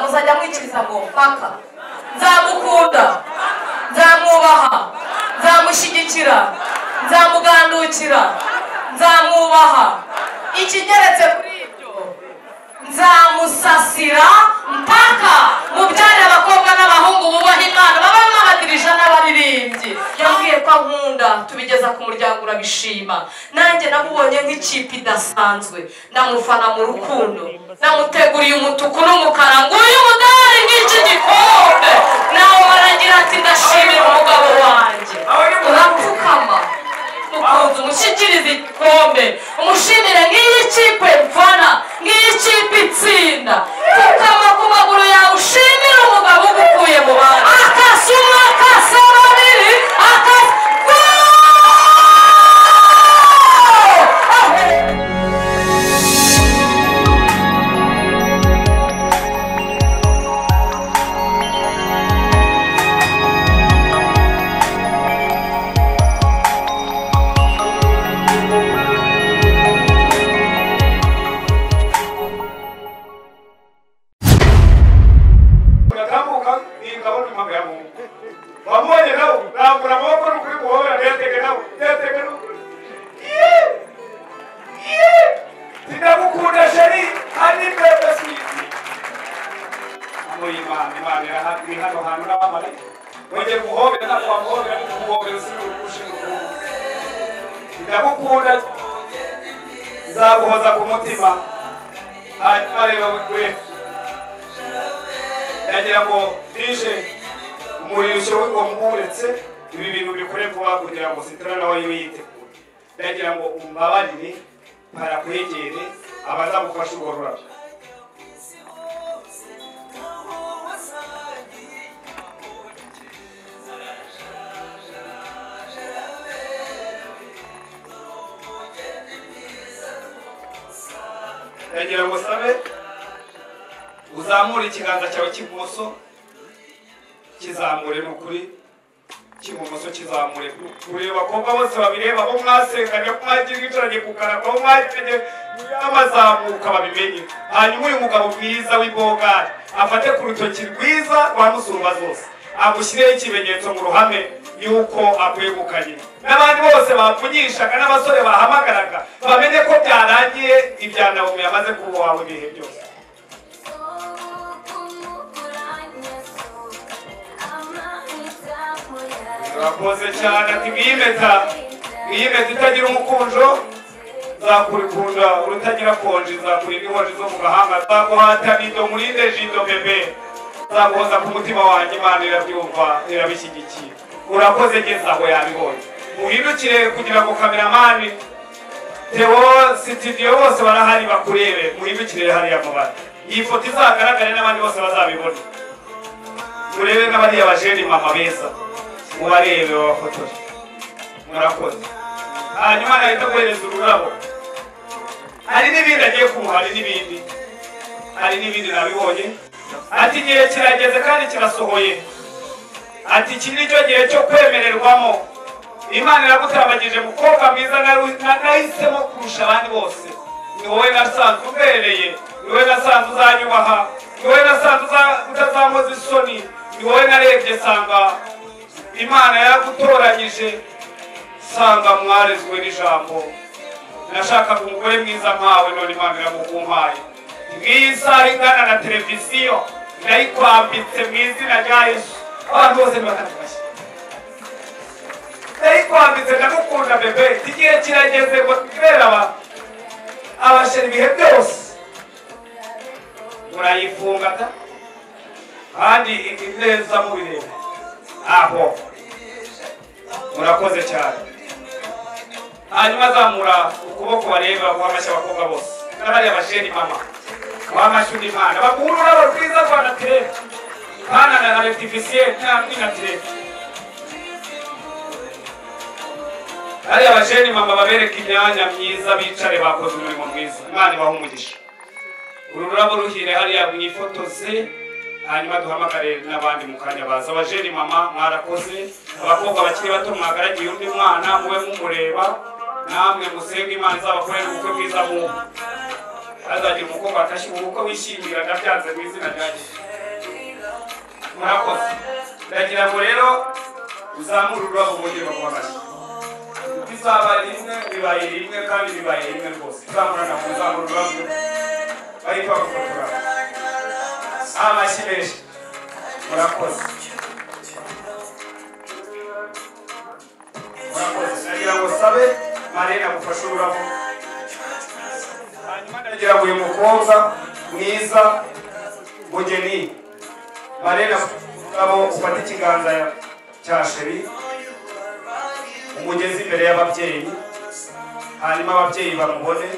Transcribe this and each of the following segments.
Muzajya mwikiriza ngo mpaka. Nzamukunda, nzamwubaha, nzamushyigikira, nzamugandukira, nzamwubaha. Ikigeretse kuri ibyo, nzamusasira mpaka mubyare abakobwa n'abahungu bubaha Imana, babamo abadirija n'abaririmbyi. Yambwiye ko ankunda, tubigeza ku muryango urabishima. Nanjye namubonye nk'ikipe idasanzwe, ndamufana mu rukundo, namuteguriye umutuku n'umukara, nguyu umudari nk'iki gikombe. Nawe aragira ati ndashimira umugabo wanjye. Urapfukama mukunzi, umushyikirize igikombe, umushimire nk'iyi kipe mfana, nk'iyi kipe itsinda. Pfukama ku maguru yawe ushimire umugabo ugukuye mu bantu. Akasa umwe, akasa babiri, akasa. Nzaguhoza ku mutima. Hanyuma rero we ndagira ngo dije umurishyo w'umuretse ibi bintu bikore vuba kugira ngo Sitara nawe yitegure. Ndagira ngo umbabarire parakwegere abaza gufasha urwo rurabyo. Ndagira ngo sabe uzamure ikiganza cyawe cy'ibumoso, kizamure n'ukuri, cy'ibumoso kizamure kuri bakobwa bose babireba, bo mwasenganye, mwagiye mwicaranye ku karago, mwagiye amazamuka babimenye. Hanyuma uyu mugabo mwiza w'ibogari afate ku rutoki rwiza rwa musumba zose, agushyireho ikimenyetso mu ruhame yuko akwegukanye. N'abandi bose bapfunyishaga n'abasore bahamagaraga bamenye ko byarangiye, ibya Nawomi yamaze kuba wawe ibihe byose. Urakoze cyane. Ati mwiyimeta, mwiyimeta itagira umukunjo, nzakurikunda urutagira konji, nzakurinda inkonji zo mu gahanga, nzaguhata nido murinde jido bebe, nzaguhoza ku mutima wanjye. Imana irabyumva, irabishyigikiye. Urakoze, geza aho yabibonye. Muhindukire kugira ngo kameramani Theo sitidiyo bose barahari bakurebe. Muhindukire hariya mubara, iyi foto izagaragare n'abandi bose bazabibona. Murebe n'abariya bajeni mama beza, mubarebe babafotore. Murakoze. Hanyuma nahita guhereza ururabo. Hari n'ibindi agiye kumuha, hari n'ibindi, hari n'ibindi nabibonye. Ati igihe kirageze kandi kirasohoye. Ati iki ni cyo gihe cyo kwemererwamo. Imana iragutabagije mukobwa mwiza nahisemo kurusha abandi bose. Ni wowe nasanzwe ubereye, ni wowe nasanzwe uzanyubaha, ni wowe nasanzwe utazankoza isoni, ni wowe narebye sanga Imana yaragutoranyije, sanga mwarezwe n'ijambo. Nashakaga umugore mwiza nkawe, none Imana iramukumpaye. Ngiyi saha ingana na televiziyo ndayikwambitse mu izina rya Yesu. Abantu bose nibatamufashe. Ndayikwambitse, ndagukunda bebe. Igihe kirageze ngo twibere abashera ibihe byose. Murayifunga ta kandi neza mubireba aho. Murakoze cyane. Hanyuma azamura ukuboko bareba guha amashyi abakobwa bose n'abariya basheri mama guha amashyi undi mwana, baguha ururabo rwiza rwa natirere kana na artificiel ni natirere. Hariya abajeni mama babereka imyanya myiza, bicare, bakoze umurimo mwiza. Imana ibahe umugisha. Uru rurabo ruhire hariya mwifotoze, hanyuma duhamagare n'abandi mu kanya baza. Abajeni mama mwarakoze, abakobwa bakiri bato mwagaragiye undi mwana mube mumureba, namwe musenge Imana izabakorera ubukwe bwiza. Mu azagira umukobwa atashye ubukwe wishimira, ndabyanze mu izina rya Yesu. Murakoze. Ndagira ngo rero uzamure ururabo bongere baguhe amashyi. Bizaba rimwe, bibaye rimwe kandi bibaye rimwe rwose. Uzamura na uzamura ururabo bahita bagufotora. Amashyi menshi. Murakoze. Murakoze. Ndagira ngo sabe Marina agufashe ururabo. Hanyuma ndagira ngo uyu mukobwa mwiza mugeni Marina ururabo ufate ikiganza cya sheri umugezi imbere y'ababyeyi, hanyuma ababyeyi bamubone.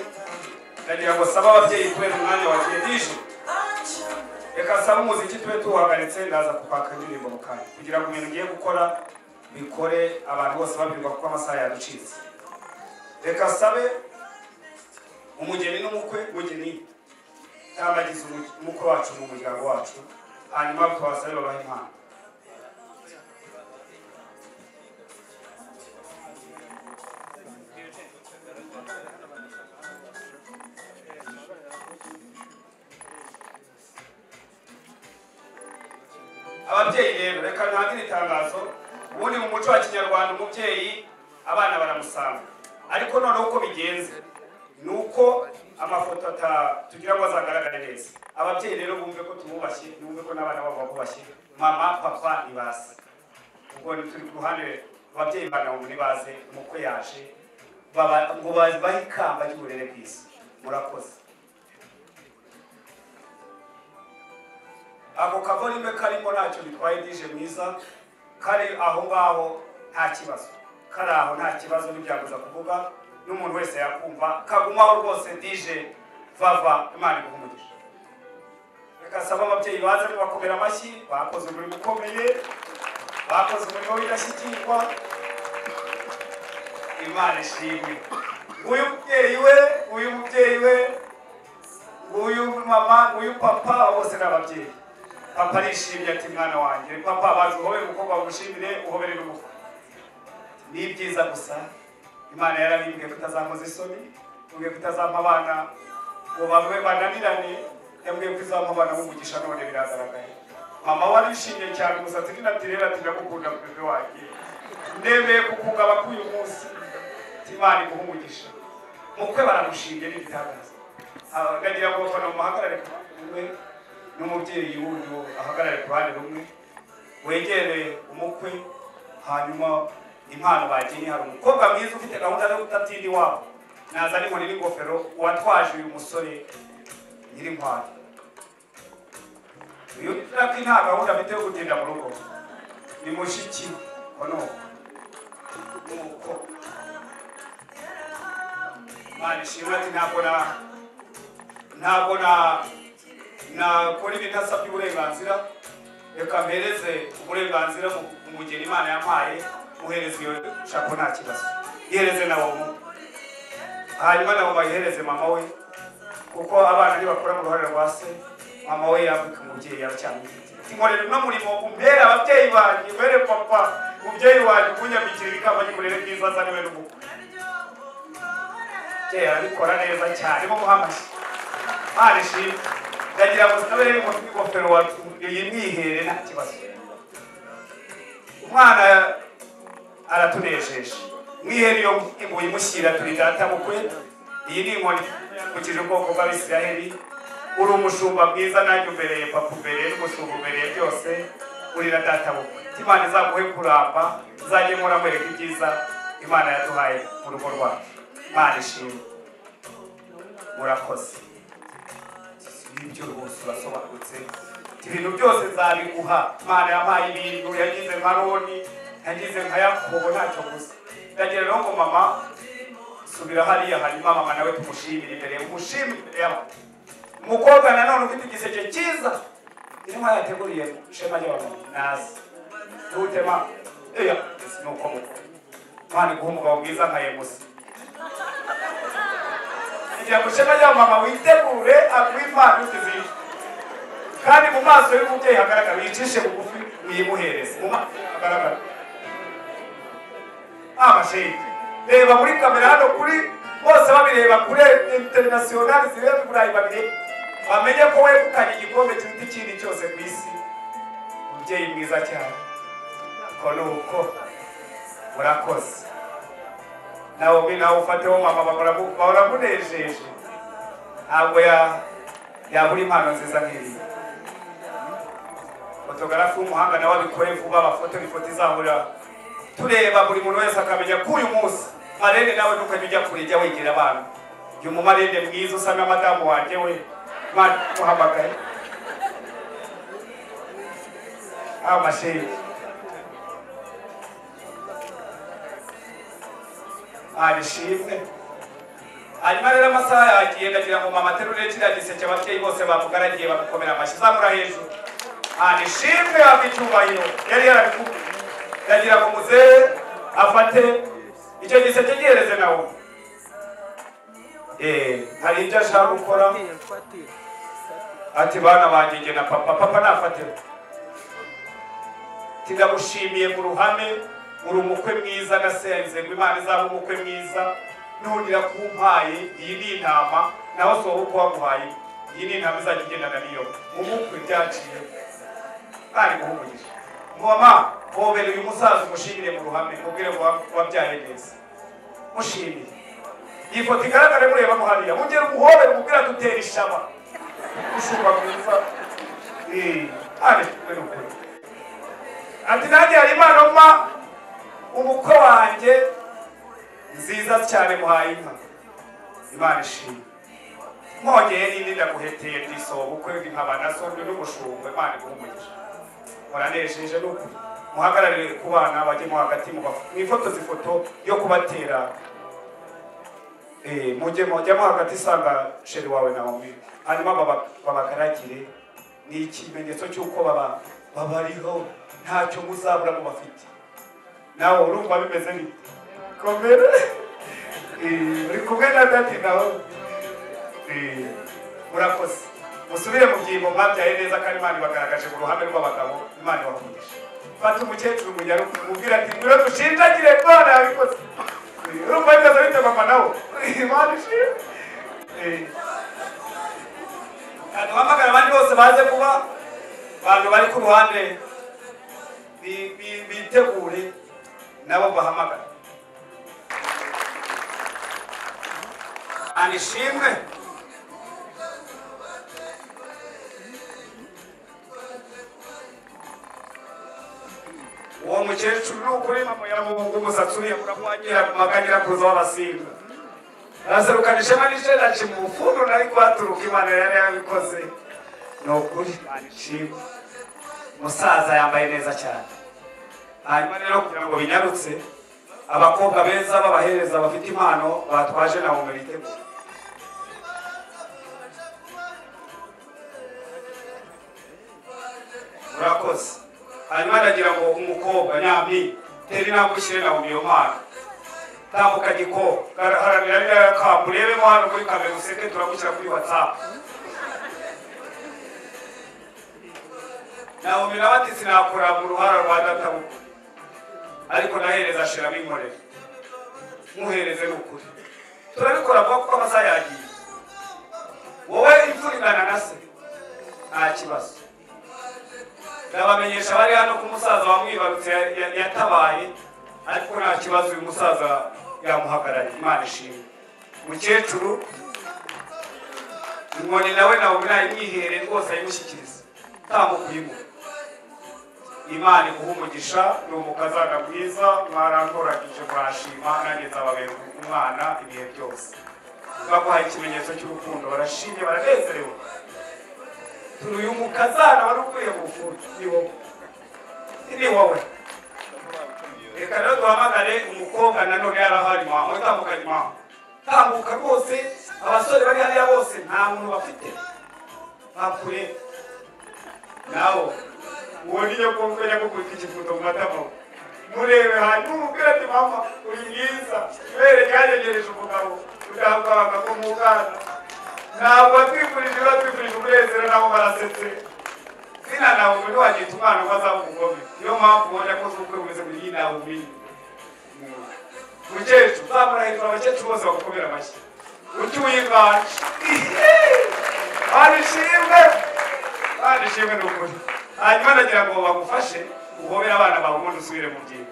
Ndagira ngo sabe ababyeyi kubera umwanya wagiye dije. Reka sabe umuziki tube tuwuhagaritse, ndaza kupaka indirimbo mu kanya kugira ngo ibintu ngiye gukora bikore abantu bose babirwa kuko amasaha yaducitse. Reka sabe umugeni n'umukwe, mugeni tambagiza umukwe wacu mu muryango wacu, hanyuma tubasabe babahe impano. Ababyeyi rero reka ntangire itangazo. Ubundi mu muco wa Kinyarwanda umubyeyi abana baramusanga, ariko noneho uko bigenze nuko amafoto tugira ngo azagaragare neza. Ababyeyi rero bumve ko tumubashye, bumve ko n'abana babo bakubashye. Mama, papa ni basi. Ubwo turi ku ruhande ababyeyi bana ngo nibaze umukwe yaje baba ngo bahe ikamba ry'uburere bwiza. Murakoze. Ako kavorime karimo ntacyo bitwaye, dije mwiza kari aho ngaho nta kibazo, kari aho nta kibazo, n'ibyaguza kuvuga n'umuntu wese yakumva, kagumaho rwose. Dije vava, Imana iguhe umugisha. Reka saba ababyeyi baze bakomera amashyi, bakoze umurimo ukomeye, bakoze umurimo w'indashyikirwa. Imana ishimwe. Uyu mubyeyi we, uyu mubyeyi we, uyu mama, uyu papa, bose ni ababyeyi. Papa arishimye ati mwana wanjye, papa bazi uhobere umukobwa bamushimire, uhobere n'umukwe. Ni byiza gusa Imana yarabimbwiye ko itazankoza isoni, yambwiye ko itazampa abana ngo bamwe bananirane, yambwiye ko izampa abana b'umugisha, none biragaragaye. Mama warishimye cyane, umusatsi ni natirere ati ndagukunda bebe wanjye, ndemeye kukugaba k'uyu munsi, Imana iguhe umugisha. Mukwe baramushimye n'ibitangaza. Ndagira ngo abafana muhagarare ku ruhande rumwe n'umubyeyi wundi ahagarare ku ruhande rumwe, wegere umukwe, hanyuma impano bagiye. Hari umukobwa mwiza ufite gahunda yo kutatinda iwabo, nazana inkoni n'ingofero, uwatwaje uyu musore Nyirinkwaya. Uyu nta gahunda afite yo gutinda mu rugo, ni mushiki kono nuko Imana ishimwe ati ntabwo nakora ibintu ntasabye uburenganzira, reka mpereze uburenganzira umugeni Imana yampaye, muhereze iyo shako nta kibazo, ihereze na wowe, hanyuma nabo bayihereze mama we, kuko abana ntibakora mu ruhare rwa se, mama we yambika umubyeyi aracyamufite. Nkorera uno murimo umbere ababyeyi banjye, umbere papa, umubyeyi wanjye ukunyambikira ikamba ry'uburere bwiza azaniwe n'umukwe. Umubyeyi arabikora neza cyane, mumuhe amashyi. Imana ishimwe. Ndagira ngo sabe rero ingofero yimwihere nta kibazo. Umwana aratunejeje. Mwihere iyo imushyira turi data bukwe. Iyi ni inkoni yakukije ubwoko bw'Abisiraheli. Uri umushumba mwiza, nanjye umbereye papa, umbereye n'umushumba, umbereye byose, uri na data bukwe. Imana izaguhe kuramba, nzajye mpora mwereka ibyiza Imana yaduhaye mu rugo rwacu. Imana ishimwe. Murakoze. Ibyo rwose urasobanutse, ibintu byose nzabiguha. Imana yampaye ibintu, yagize nka Aroni, yagize nka Yakobo, ntacyo gusa. Ndagira rero ngo mama subira hariya, hanyuma mama nawe tumushimire imbere, umushimire imbere y'abantu. Umukobwa nanone ufite igiseke cyiza irimo yateguriye ishema ry'abamama nazi ntutema eya nuko muko Imana iguhe umugabo mwiza nka Yemusi. Kugira ngo ishema ry'abamama witegure aguhe impano utizeye, kandi mu maso y'umubyeyi hagaragara, yicishe bugufi uyimuhereze mu maso hagaragara. Amashyi reba muri kamera hano kuri bose babireba kuri international zireba i Burayi babireba, bamenye ko wegukanye igikombe kiruta ikindi cyose ku isi. Umubyeyi Mubyeyi mwiza cyane ko nuko murakoze. Naomi nawe ufateho mama baramunejeje, ntabwo yabura impano nziza nk'iyi. Fotogarafi w'umuhanga nawe abikore vuba, bafotora ifoto izahora tureba buri muntu wese akamenya ko uyu munsi marene nawe ntukajya ujya kure, jya wegera abana. Uyu mumarene mwiza usa na madamu wanjye we muhamagaye amashyi arishimwe. Hanyuma rero amasaha yagiye, ndagira ngo mama aterure kiriya giseke ababyeyi bose bamugaragiye bamukomera amashyi. Zamura hejuru, arishimwe, yabwa icyubahiro yari yarabikubwiye. Ndagira ngo muzehe afate icyo giseke gihereze nawe. Hari ibyo ashaka gukora, ati bana banjye njye na papa, papa nafateho. Ndagushimiye mu ruhame, uri umukwe mwiza, nasenze ngo Imana izabe umukwe mwiza, nongera kumpaye iyi ni intama, naho si wowe uko waguhaye, iyi ni intama izajya igendana n'iyo mu bukwe byaciye. Ari guha umugisha mama, hobera uyu musaza umushimire mu ruhame, mubwire ngo wabyaye neza, mushimire. Iyi foto igaragare murebamo hariya, mugere umuhobere umubwire dutera ishaba ushumba mwiza. Ari kumwe n'ukuri. Ati nanjye hari impano mpa umukwe wanjye nziza cyane, muhaye inka. Imana ishimwe. Mwongeye n'indi ndaguheteye ndisoba ubukwe nkaba na so n'umushumba. Imana iguhe umugisha, muranejeje n'ukuri. Muhagararire ku bana bajyemo hagati mwifotoze ifoto yo kubatera. Mujyemo hagati, isanga sheri wawe Naomi, hanyuma babagaragire. Ni ikimenyetso cy'uko babariho, ntacyo muzabura mu bafite. Nawe urumva bimeze bite? Komera, uri kumwe na dati nawe. Murakoze, musubire mu byimbo mwabyaye neza, kandi Imana ibagaragaje mu ruhame rw'abagabo. Imana ibaha. Fata umukecuru munyaruka umubwira ati ngwino dushinjagire, Imana yabikoze. Urumva bimeze bite mama nawe? Imana ishimwe. Duhamagara abandi bose baze kuba abantu bari ku ruhande bitegure nabo bahamagara. Anishimwe. Uwo mukecuru ni ukuri mama yaramuhungu umusatsi uriya muramuhagira maganyira kuza w'abasinga. Araserukana ishema n'ishema mu bufundu nari kwaturuka, Imana yari yabikoze. Ni ukuri anishimwe. Musaza yambaye neza cyane. Hanyuma rero kugira ngo binyarutse, abakobwa beza babahereza bafite impano batwaje nawe bitegura. Murakoze. Hanyuma ndagira ngo umukobwa nyami teri intambwe ushyire nawe iyo mpano. Tambuka gikobwa, haranira ririya kamba, urebemo hano kuri kamera useke, turagushyira kuri WhatsApp. Naomi nawe ati sinakora mu ruhara rwa databukwe, ariko nahereza ashiramo inkorera, muhereze n'ukuri. Turabikora vuba kuko amasaha yagiye. Wowe imfura ingana na se nta kibazo. Ndabamenyesha bari hano ko umusaza wamwibarutse yatabaye, ariko nta kibazo uyu musaza yamuhagarariye. Imana ishimwe. Mukecuru inkoni nawe nawe nayimwihere rwose ayimushyikiriza, tamukuyimo. Imana iguha umugisha, ni umukazana mwiza, mwarantoragije murashima, nanjye nzababera umwana ibihe byose. Baguhaye ikimenyetso cy'urukundo, barashimye, baranezerewe. Turi uyu mukazana wari ukwiye mu bufundi, ni wowe, ni wowe. Reka rero duhamagare umukobwa nanone yarahari, mama utambukanye, mama tambuka rwose. Abasore bari hariya bose nta muntu bafite bakure nawo. Uwo ni nyakubahwa nyakubahwa ikifuto mu matama, murebe hanyuma umubwire ati mama uri mwiza, ibere ryanyegereje umugabo udahabwa ko mu bwana. Ntabwo watwifurije, batwifurije umunezero, nabo barasetse. Zina nawe umuntu wagita umwana ngo azabe umugome, niyo mpamvu ubona ko ubukwe bumeze muri iyi nawe umenye. Mukecuru zamura hejuru, abakecuru bose bagukomera amashyi. Ucyuye inganje, barishimwe, barishimwe ni ukuri. Hanyuma ndagira ngo bagufashe uhobere abana bawe ubundi usubire mu byibo.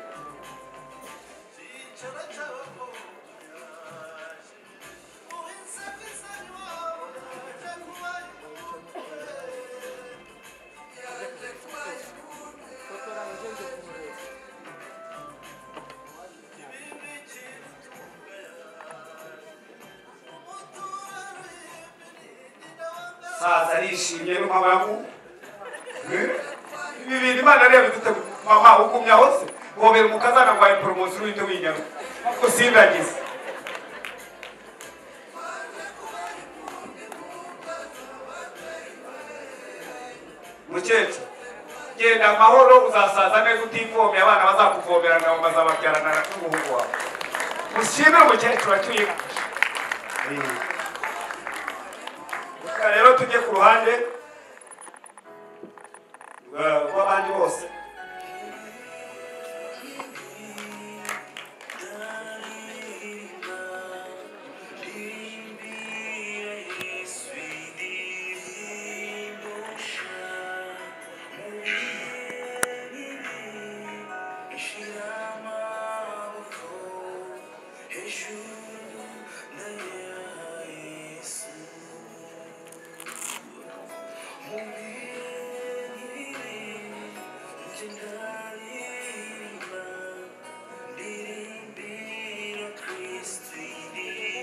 Saza arishimye n'umama ibi bintu Imana rero bidute mama ugumya hose uhobera umukazana ngo aye promotion uhite winyaruka usindagize. Mukecuru genda amahoro uzasaza neza utivomeye abana bazakuvomera nabo bazababyarana n'umuhungu wawe. Mushimire umukecuru atuye. Rero tujye ku ruhande rw'abandi bose.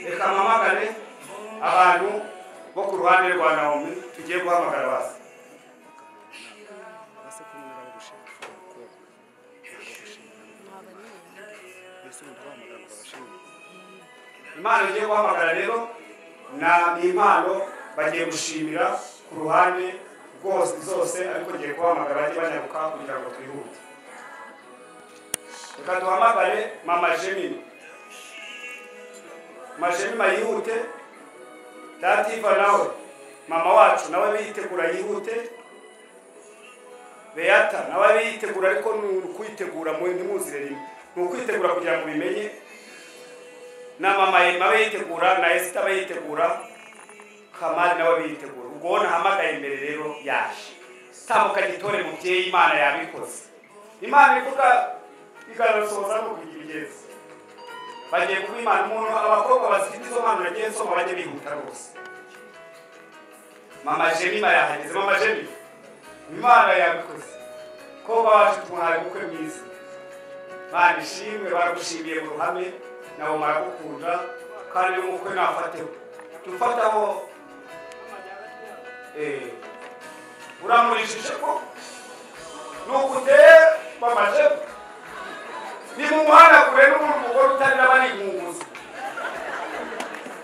Reka mpamagare abantu bo ku ruhande rwa Naomi tugiye guhamagara basi. Impano igiye guhamagara rero ni impano bagiye gushimira ku ruhande rwose zose, ariko ngiye guhamagara bajye banyaruka kugira ngo twihute. Reka duhamagare Mama Jemima. Mama Jemima yihute, Dativa nawe mama wacu nawe biyitegura yihute, Beata nawe biyitegura, ariko ni ukwitegura ntimuzire rimwe, ni ukwitegura kugira ngo bimenye. Na mama Yema biyitegura, na Esther biyitegura, Kamali nawe biyitegura. Ubwo nahamagaye imbere rero yaje. Tambuka gitore mubyeyi, Imana yabikoze. Imana ivuga ikanasohoza no kugira ibigezi. Bagiye kuba Imana umuntu abakobwa bazifite izo mpano nagiye nsoma bajye bihuta rwose. Mama Jemima yahageze. Mama Jemima, Imana yabikoze. Ko bacu tumuhaye ubukwe mwiza. Imana ishimwe, baragushimiye mu ruhame, nabo baragukunda kandi n'umukwe nafateho. Dufataho uramurishije ko nuko uteye Mama Jemima. Ni mumuhanagure n'umuntu umugore utarira bari inkunguzi.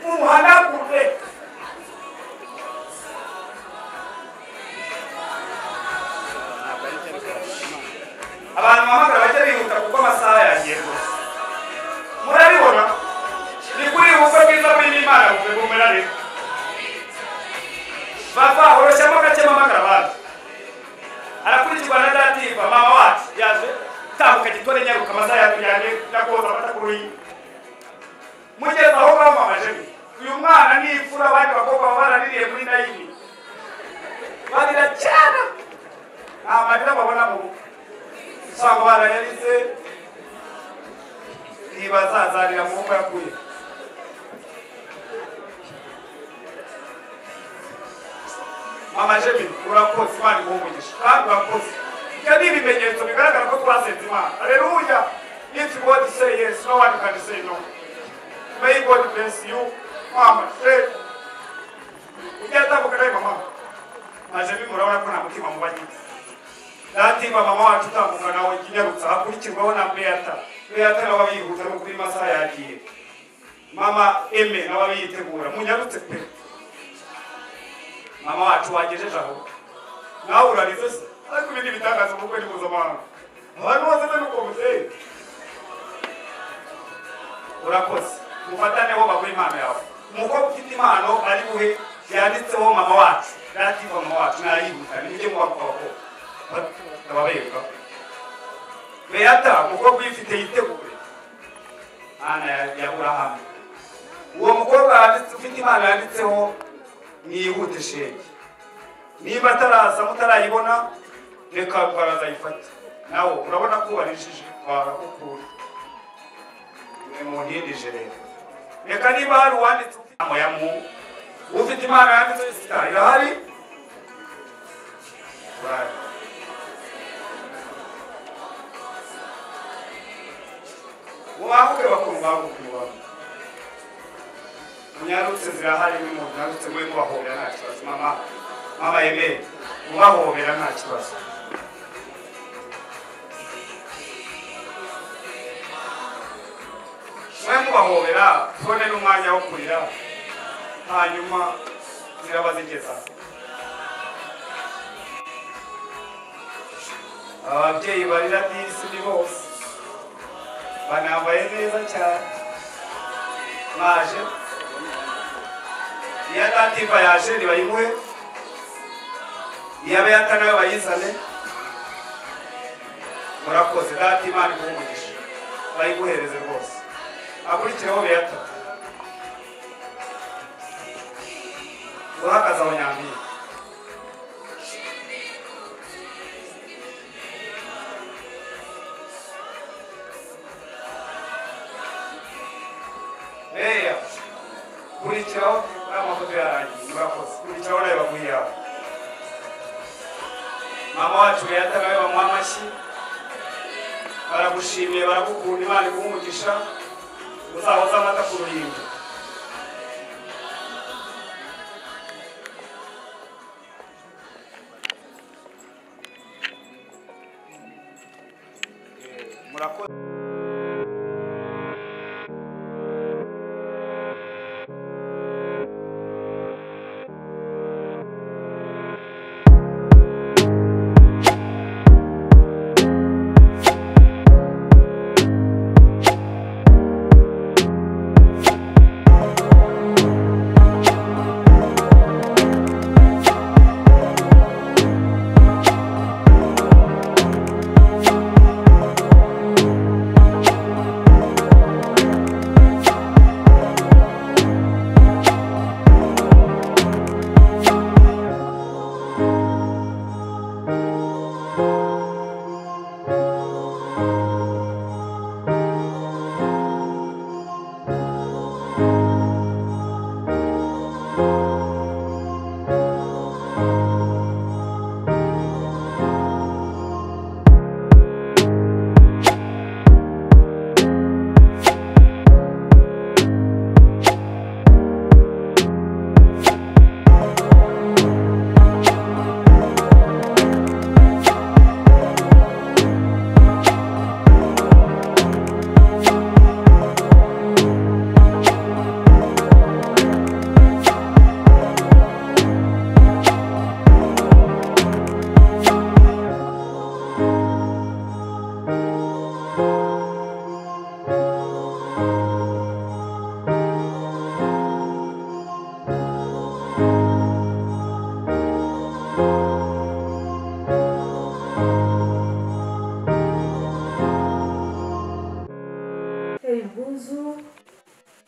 Mumuhanagure. Abantu bahamagara bajya bihuta kuko amasaha yagiye rwose. Murabibona? Ni kuri ubukwe bwiza burimo Imana bumera rero. Bava horoshyamo gake mpamagara abandi. Arakurikirwa na Dativa mama wacu yaje. Tambuka gitore nyaruka amasaha yatujyanye nakoza amata kuri mugeze aho ngaho. Mama Jemima, uyu mwana ni imfura, abandi bakobwa baba baraririye muri nayini barira cyane, nta marira babona mu bukwe, usanga barayarize ntibazazarira mu bukwe yakuye. Mama Jemima urakoze, Imana iguhe umugisha kandi urakoze. Ibyo ni ibimenyetso bigaragara ko twasenze Imana. Haleluya. If God say yes, no one can say no. May God bless you, Mama. Ujya tambuka nawe mama. Mama Jemima urabona ko nta mutima mubagize. Dativa mama wacu utambuka nawe ikinyarutsa, hakurikirwaho na Beata. Beata nawe abihuta no kuri masaha yagiye. Mama Eme nawe abiyitegura. Munyarutse pe. Mama wacu wagejeje aho. Nawe urarize se? Ariko ibindi bitangaza ubukwe ni mpuzamahanga. Abantu bose nuko muteye. Urakoze. Mufataneho baguhe impano yawe. Umukobwa ufite impano ari buhe yanditseho mama wacu. Dativa mama wacu nayihuta. Nijye mu bakobwa. Ndababereka. Beata umukobwa uyifite yitegure. Ana ya Aburahamu. Uwo mukobwa ufite impano yanditseho mwihute shenge. Niba ataraza mutarayibona Reka baraza yifate nawo urabona ko warijije baragukura muhindije rero. Reka niba hari uwanditse ufite ya mu ufite imana yanditse sita irahari. Mubanguke bakuru mbanguke mubanguke munyarutse zirahari munyarutse mwe mubahobera nta kibazo. Mama yemeye mubahobera nta kibazo. Mwe mubahobera tubone n'umwanya wo kurira hanyuma zirabazigeza. Ababyeyi barira disi ni bose banambaye neza cyane. Mwaje iya dativa yaje ntibayimuhe, iya Beyata nayo bayizane. Murakoze data, Imana iguhe umugisha, bayiguhereze rwose. Akurikireho Beyata uhagaze aho Nyampinga. Beya kurikiraho amafoto yarangiye. Murakoze. Kurikiraho nawe baguhe yawe. Mama wacu Beyata nawe bamuha amashyi. Baragushimiye, baragukunda, Imana iguhe umugisha, uzahoze amata ku ruhimbi. Murakoze.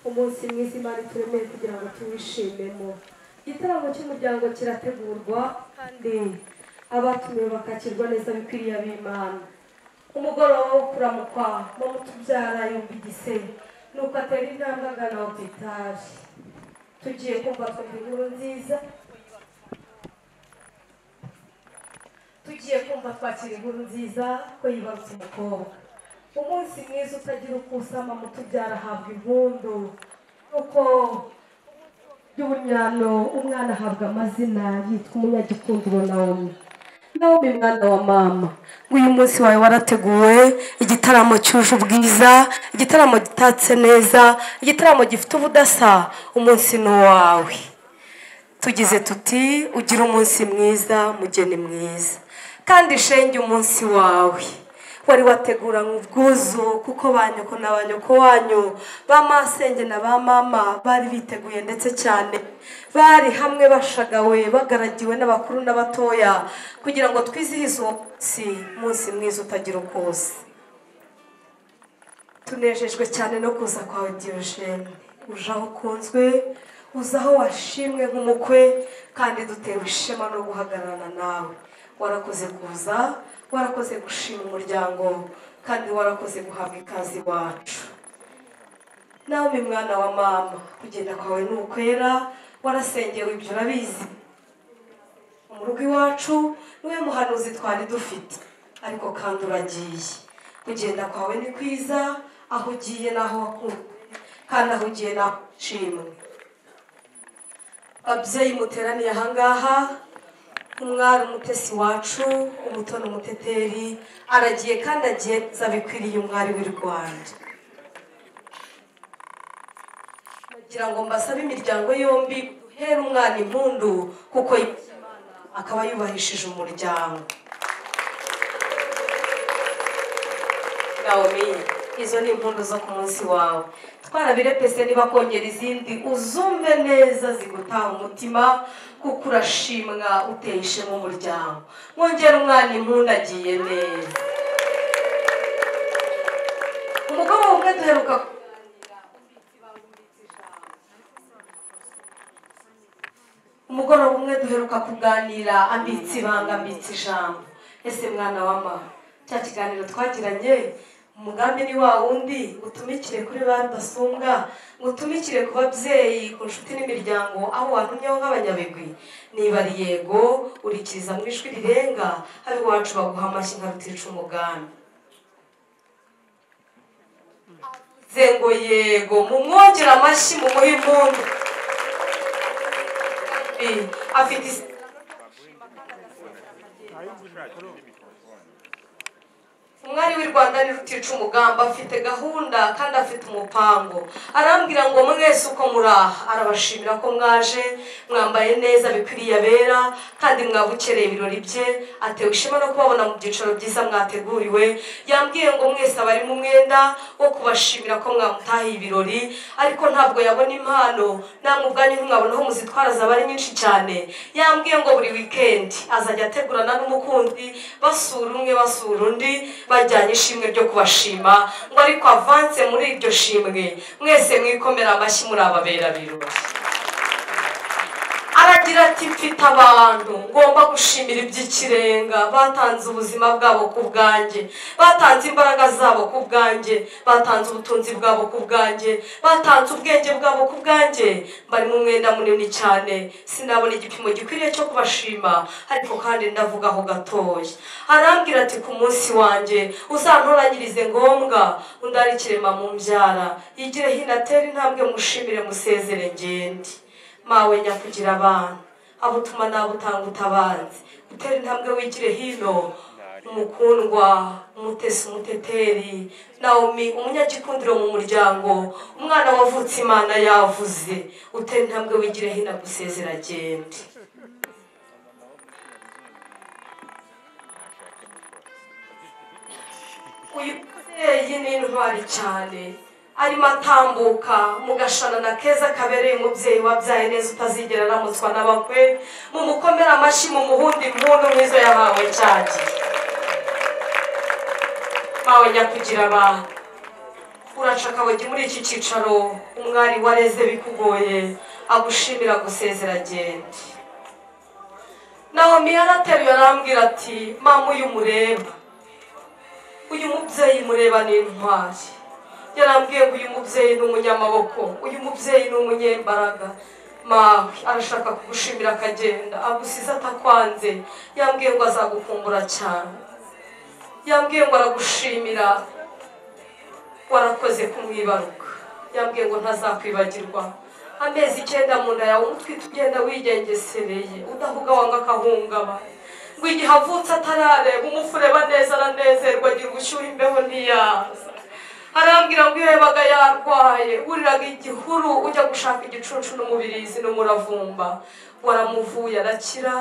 Umunsi mwiza Imana ituremeye kugira ngo tuwishimemo. Igitaramo cy'umuryango kirategurwa kandi abatumiwe bakakirwa neza bikwiriye ab'Imana. Umugoroba wo kuramukwa mama utubyara yumva igise nuko atera intambwe agana hopitali. Tugiye kumva twumva inkuru nziza, tugiye kumva twakira inkuru nziza ko yibarutse umukobwa. Umunsi mwiza utagira uko usa, mama utubyara ahabwa impundu. Uko by'ubunyano umwana ahabwa amazina yitwa umunyagikundiro Naomi. Naomi mwana wa mama, uyu munsi wawe warateguwe, igitaramo cyuje ubwiza, igitaramo gitatse neza, igitaramo gifite ubudasa. Umunsi ni uwawe. Tugize tuti ugira umunsi mwiza, mugeni mwiza, kandi shenge umunsi wawe wari wateguranywe ubwuzu, kuko ba nyoko na ba nyoko wanyu ba masenge na ba mama bari biteguye ndetse cyane, bari hamwe bashagawe bagaragiwe n'abakuru n'abatoya kugira ngo twizihize uwo munsi mwiza utagira uko usa. Tunejejwe cyane no kuza kwawe Diogene, uje aho ukunzwe, Uza aho washimwe nk'umukwe kandi dutewe ishema no guhagararana nawe. Warakoze kuza, warakoze gushima umuryango, kandi warakoze guhabwa ikaze iwacu. Nawe mwana wa mama, kugenda kwawe ni ukwera, warasengewe ibyo urabizi. Mu rugo iwacu niwe muhanuzi twari dufite, ariko kandi uragiye. Kugenda kwawe ni kwiza, aho ugiye naho wakunzwe, kandi aho ugiye naho ushimwe. Ababyeyi muteraniye ahangaha, umwari umutesi wacu, umutoni umuteteri, aragiye kandi agiye abikwiriye umwari w'i Rwanda. Kugira ngo mbasabe imiryango yombi duhere umwana impundu, kuko akaba yubahishije umuryango. Naomi, izo ni impundu zo ku munsi wawe. Twarabirepese niba kongera izindi uzumve neza zigutaha umutima, kuko urashimwa uteye ishema umuryango. Mwongere umwana impundu agiye neza. Umugoroba umwe duheruka kuganira ambitse ibanga, ambitse ijambo. Ese mwana wa mama, cya kiganiro twagiranye umugambi ni wa wundi, utumikire kuri ba rudasumbwa, utumikire ku babyeyi, ku nshuti n'imiryango, aho wantumyeho nk'abanyabigwi. Niba ari yego, urikiriza mu ijwi rirenga, habe iwacu baguha amashyi nka rutica umugambi. Avuze ngo yego, mumwongere amashyi, mumuhe impundu. Afite umwari w'i Rwanda ni rutica umugamba, afite gahunda kandi afite umupango. Arambwira ngo mwese uko muraha, arabashimira ko mwaje mwambaye neza bikwiriye abera, kandi mwabukereye ibirori bye. Atewe ishema no kubabona mu byicaro byiza mwateguriwe. Yambwiye ngo mwese abari mu mwenda wo kubashimira ko mwamutahiye ibirori, ariko ntabwo yabona impano, namwe ubwanyu ntimwabona aho muzitwara zaba ari nyinshi cyane. Yambwiye ngo buri weekend azajya ategurana n'umukunzi, basura umwe basura undi, bajyanye ishimwe ryo kubashima, ngo ariko avance muri iryo shimwe mwese mwikomera amashyi muri ababera birori. Aragira ati mfite abantu ngomba gushimira iby'ikirenga, batanze ubuzima bwabo ku bwanjye, batanze imbaraga zabo ku bwanjye, batanze ubutunzi bwabo ku bwanjye, batanze ubwenge bwabo ku bwanjye. Bari mu mwenda munini cyane, sinabona igipimo gikwiriye cyo kubashima, ariko kandi ndavugaho gatoya. Arambwira ati ku munsi wanjye uzantoranyirize ngombwa, undarikire mama umbyara, yigire hino atere intambwe, mushimire musezere ngende. Mawe nyakugira abana, abo utuma nabo utanga utabanze, utera intambwe wigire hino. Umukundwa, umutesi, umuteteri, Naomi umunyagikundiro mu muryango, umwana wavutse Imana yavuze, utera intambwe wigire hino agusezera agende. Uyu mubyeyi ni intwari cyane, arimo atambuka mu gashanana keza kabereye umubyeyi wabyaye neza utazigera aramutswa n'abakwe. Mumukomere amashyi, mumuhunde impundu nk'izo yahawe cyagiye. Mawe nyakugira abantu, uraca akabogi muri iki cyicaro, umwari wareze bikugoye, agushimira gusezera agende. Naomi yarateruye arambwira ati mama uyu mureba, uyu mubyeyi mureba ni intwari. Yarambwiye ngo uyu mubyeyi ni umunyamaboko, uyu mubyeyi ni umunyembaraga. Mawe arashaka kugushimira akagenda, agusize atakwanze. Yambwiye ngo azagukumbura cyane, yambwiye ngo aragushimira, warakoze kumwibaruka. Yambwiye ngo ntazakwibagirwa. Amezi 9 mu nda yawe, umutwite ugenda wigengesereye, udahuga wanga akahungabana. Ngo igihe avutse atarareba, umufureba neza aranezerwa, agira ubushyuhe imbeho ntiyaza. Arambwira ngo iyo yabaga yarwaye, wuriraga igihuru ujya gushaka igicucu n'umubirizi n'umuravumba. Waramuvuye arakira,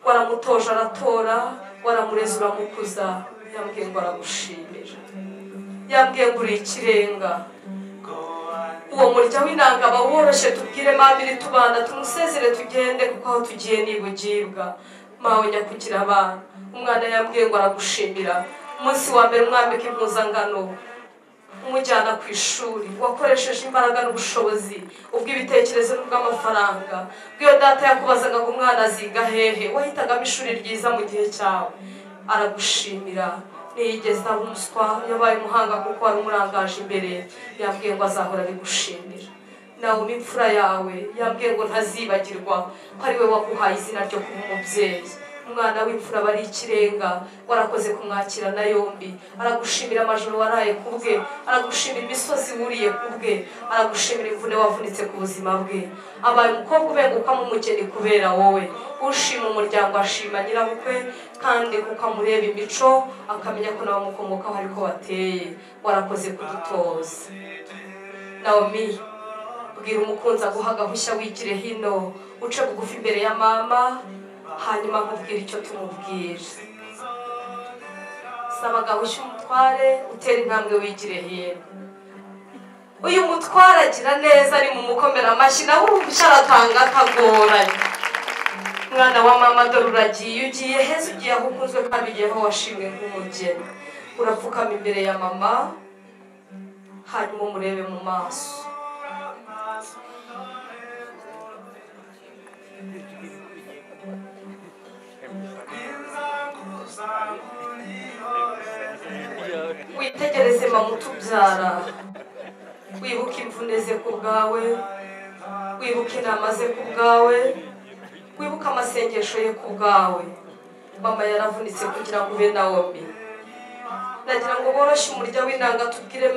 waramutoje aratora, waramureze uramukuza. Yambwiye ngo aragushimira, yambwiye ngo uri ikirenga. Uwo murya w'inanga baworoshye, tubwire mama iri tubana, tumusezere tugende, kuko aho tugiye ni bugibwa. Mawe nyakugira abana, umwana yambwiye ngo aragushimira. Umunsi wa mbere umwambika impuzangano, umujyana ku ishuri, wakoresheje imbaraga n'ubushobozi ubw'ibitekerezo n'ubw'amafaranga. Bw'iyo data yakubazaga ngo umwana aziga hehe, wahitagamo ishuri ryiza mu gihe cyawe. Aragushimira, ntiyigeze aba umuswa, yabaye umuhanga kuko wari umurangaje imbere. Yambwiye ngo azahora abigushimira. Nawe imfura yawe yambwiye ngo ntazibagirwa ko ari we waguhaye izina ryo kuba umubyeyi. Umwana w'imfura bari ikirenga, warakoze kumwakira na yombi. Aragushimira amajoro waraye kubwe, aragushimira imisozi wuriye kubwe, aragushimira imvune wavunitse ku buzima bwe. Abaye umukobwa ubengukamo umugeni kubera wowe. Ushima umuryango ashima nyirabukwe, kandi kuko amureba imico akamenya ko n'abamukomokaho ariko bateye. Warakoze kudutoza. Naomi, bwira umukunzi aguha agahushya wigire hino, uce bugufi imbere ya mama, hanyuma nkubwira icyo tumubwira. Saba agahushya umutware, utera intambwe wigire hino. Uyu mutware agira neza, ari mu mukomera amashyi, nawe uruhushya aratanga atagoranye. Mwana wa mama, dore uragiye, ugiye heza, ugiye aho ukunzwe kandi ugiye aho washimwe nk'umugeni. Urapfukama imbere ya mama, hanyuma umurebe mu maso. Witegereze mama utubyara, wibuke imvune ze ku bwawe, wibuke inama ze ku bwawe, wibuke amasengesho ye ku bwawe. Mama yaravunitse kugira ngo ube Naomi. Nagira ngo boroshye umurya w'inanga, tubwire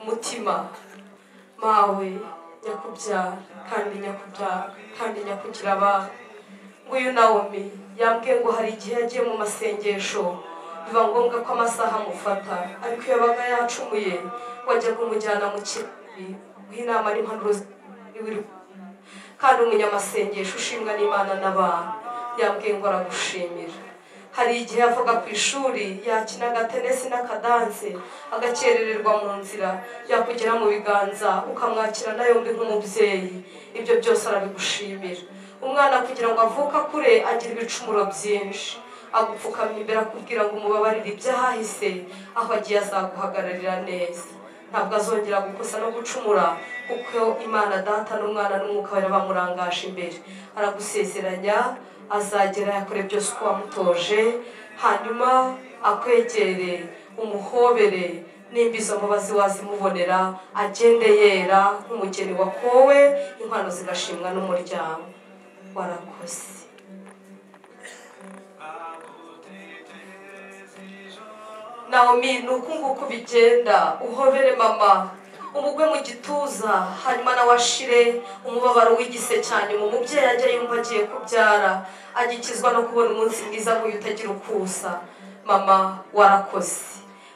umutima mawe nyakubyara kandi nyakubyara kandi nyakugira abana. Nguyu Naomi yambwiye ngo hari igihe yagiye mu masengesho biba ngombwa ko amasaha amufata, ariko iyo yabaga yacumuye wajyaga umujyana mu kirori inama n'impanuro, kandi umunyamasengesho ushimwa n'Imana n'abantu. Yambwiye ngo aragushimira. Hari igihe yavaga ku ishuri yakina agatenesi n'akadanse, agakerererwa mu nzira, yakugera mu biganza ukamwakira na yombi nk'umubyeyi. Ibyo byose arabigushimira. Umwana kugira ngo avuke akure agira ibicumuro byinshi, agupfukamya imbere akubwira ngo umubabarire ibyahise, aho agiye azaguhagararira neza. Ntabwo azongera gukosa no gucumura, kuko Imana Data n'Umwana n'Umwuka Wera bamurangaje imbere. Aragusezeranya azagera yakore byose uko wamutoje, hanyuma akwegere, umuhobere, nimba izo mbabazi wazimubonera, agende yera nk'umugeni wakowe, inkwano zigashimwa n'umuryango. Warakoze. Naomi, ni uku nguku bigenda. Uhobere mama, umugwe mu gituza, hanyuma nawe ashire umubabaro w'igise cyane. Mu mubyeyi ajya yumva agiye kubyara, agikizwa no kubona umunsi mwiza nk'uyu utagira ukusa. Mama warakoze.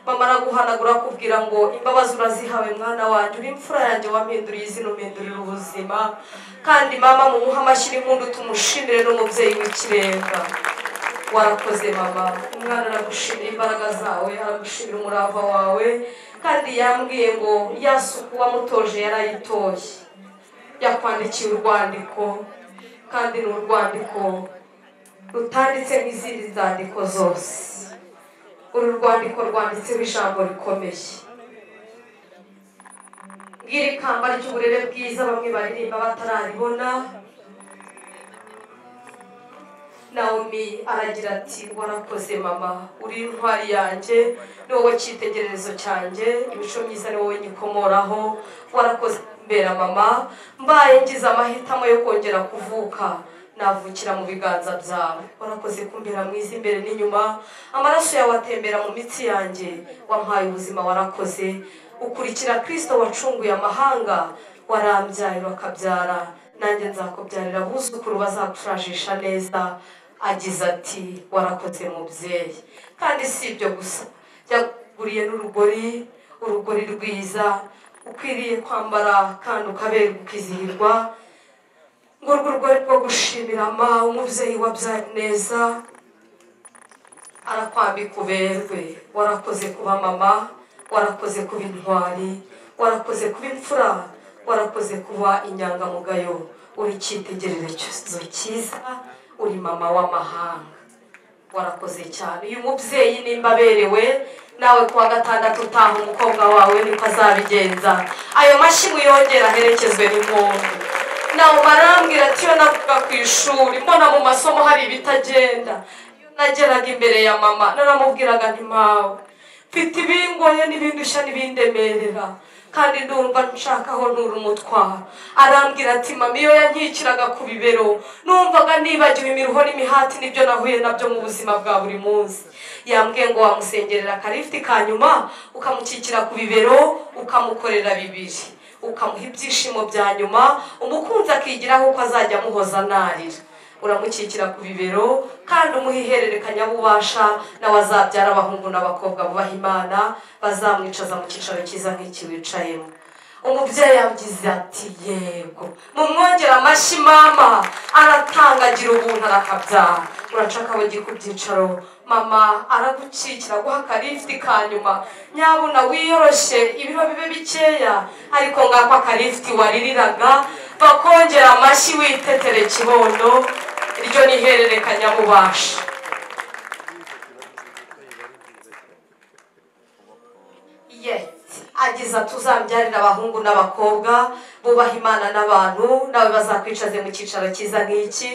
Mama araguhanagura akubwira ngo imbabazi urazihawe mwana wanjye, uri imfura yanjye, wampinduriye izina, umpindurira ubuzima. Kandi mama mumuhe amashyi n'impundu, tumushimire n'umubyeyi w'ikirenga. Warakoze mama. Umwana aragushimira imbaraga zawe, aragushimira umurava wawe, kandi yambwiye ngo ya suku wamutoje yarayitoye. Yakwandikiye urwandiko, kandi ni urwandiko rutanditse nk'izindi nzandiko zose. Uru rwandiko rwanditseho ijambo rikomeye. Ngiri ikamba ry'uburere bwiza bamwe baririmba batararibona. Naomi aragira ati warakoze mama, uri intwari yanjye, ni wowe cyitegererezo cyanjye, imico myiza ni wowe nyikomoraho. Warakoze mbera mama, mbaye ngize amahitamo yo kongera kuvuka navukira mu biganza byawe. Warakoze kumbera mwiza imbere n'inyuma, amaraso yawe atembera mu mitsi yanjye, wampaye ubuzima. Warakoze ukurikira Kristo wacunguye amahanga, warambyaye bakabyara, nanjye nzakubyarira abuzukuru bazakurajisha neza. Agize ati warakoze mubyeyi. Kandi si ibyo gusa, yaguriye n'urugori, urugori rwiza ukwiriye kwambara kandi ukaberwa ukizihirwa. Ngurwo urugori rwo gushimira ma umubyeyi wabyaye neza, arakwambika uberwe. Warakoze kuba mama, warakoze kuba intwari, warakoze kuba imfura, warakoze kuba inyangamugayo, uri icyitegererezo cyiza, uri mama w'amahanga. Warakoze cyane. Uyu mubyeyi nimba aberewe nawe kuwa gatandatu utaha umukobwa wawe niko azabigenza. Ayo mashyi muyongera aherekezwe n'impundu. Nawe barambwira ati iyo navuga ku ishuri mbona mu masomo hari ibitagenda, iyo nageraga imbere ya mama naramubwiraga nti mawe mfite ibingoye n'ibindushya n'ibindemerera kandi ndumva nshaka aho ntura umutwaro. Arambwira ati mama iyo yankikiraga ku bibero numvaga nibagiwe imiruho n'imihati n'ibyo nahuye nabyo mu buzima bwa buri munsi. Yambwiye ngo wamusengerera akarifti ka nyuma ukamukikira ku bibero ukamukorera bibiri, ukamuha ibyishimo bya nyuma, umukunzi akigiraho uko azajya amuhoza narira. Uramukikira ku bibero kandi umuha ihererekanyabubasha, nawe azabyara abahungu n'abakobwa bubaha Imana, bazamwicaza mu cyicaro cyiza nk'iki wicayemo. Umubyeyi yagize ati yego, mumwongera amashyi mama aratangagira ubuntu arakabyara. Uraca akabogi ku byicaro, mama aragukikira guha akarifti ka nyuma, nyabuna wiyoroshye ibiro bibe bikeya, ariko ngako akarifti waririraga bakongera amashyi witetere kibondo. Iryo ni ihererekanyabubasha. Agize ati uzambyarira abahungu n'abakobwa bubaha Imana n'abantu, nawe bazakwicaze mu cyicaro cyiza nk'iki.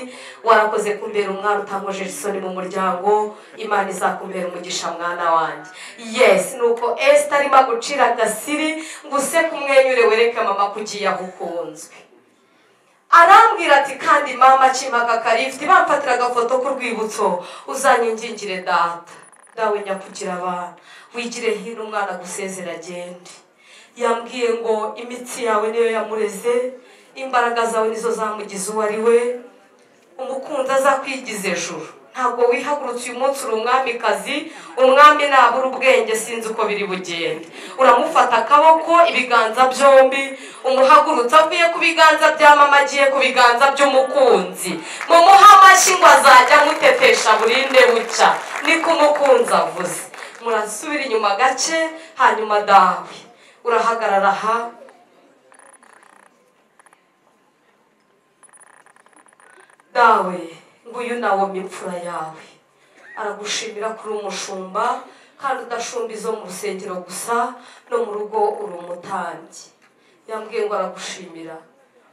Warakoze kumbera umwana utankojeje isoni mu muryango, Imana izakumbera umugisha mwana wanjye. Yes, nuko Esther arimo gucira agasiri ngo use kumwenyure wereke mama ko ugiye aho ukunzwe. Arambwira ati kandi mama akimaka karifti bamfatira agafoto k'urwibutso, uzanyingingire data, dawe nyakugira abana, wigire hino umwana gusezera agende. Yambwiye ngo imitsi yawe niyo yamureze, imbaraga zawe nizo zamugize uwo ari we, umukunzi azakwigiza ejuru. Ntabwo wihagurutse uyu munsi uri umwamikazi, umwami nabura ubwenge sinzi uko biri bugende. Uramufata akaboko ibiganza byombi, umuhagurutse avuye ku biganza bya mama agiye ku biganza by'umukunzi. Mumuha amashyi ngo azajya amutetesha burinde bucya, niko umukunzi avuze. Murasubira inyuma gace, hanyuma dawe urahagarara aha. Dawe nguyu Nawomi imfura yawe aragushimira kuri umushumba, kandi udashumba izo mu rusengero gusa, no mu rugo uri umutambyi. Yambwiye ngo aragushimira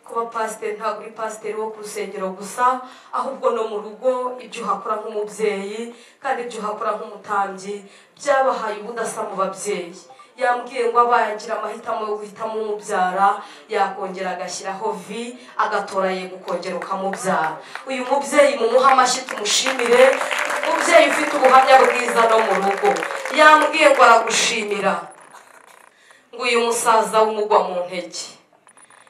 kuba pasiteri, ntabwo uri pasiteri wo ku rusengero gusa, ahubwo no mu rugo ibyo uhakora nk'umubyeyi kandi ibyo uhakora nk'umutambyi byabahaye ubudasa mu babyeyi. Yambwiye ngo abayagira amahitamo yo guhitamo umubyara, yakongera agashyiraho vi agatora yego ukongera ukamubyara. Uyu mubyeyi mumuha amashyi tumushimire, umubyeyi ufite ubuhamya bwiza no mu rugo. Yambwiye ngo aragushimira ngo uyu musaza w'umugwa mu ntege.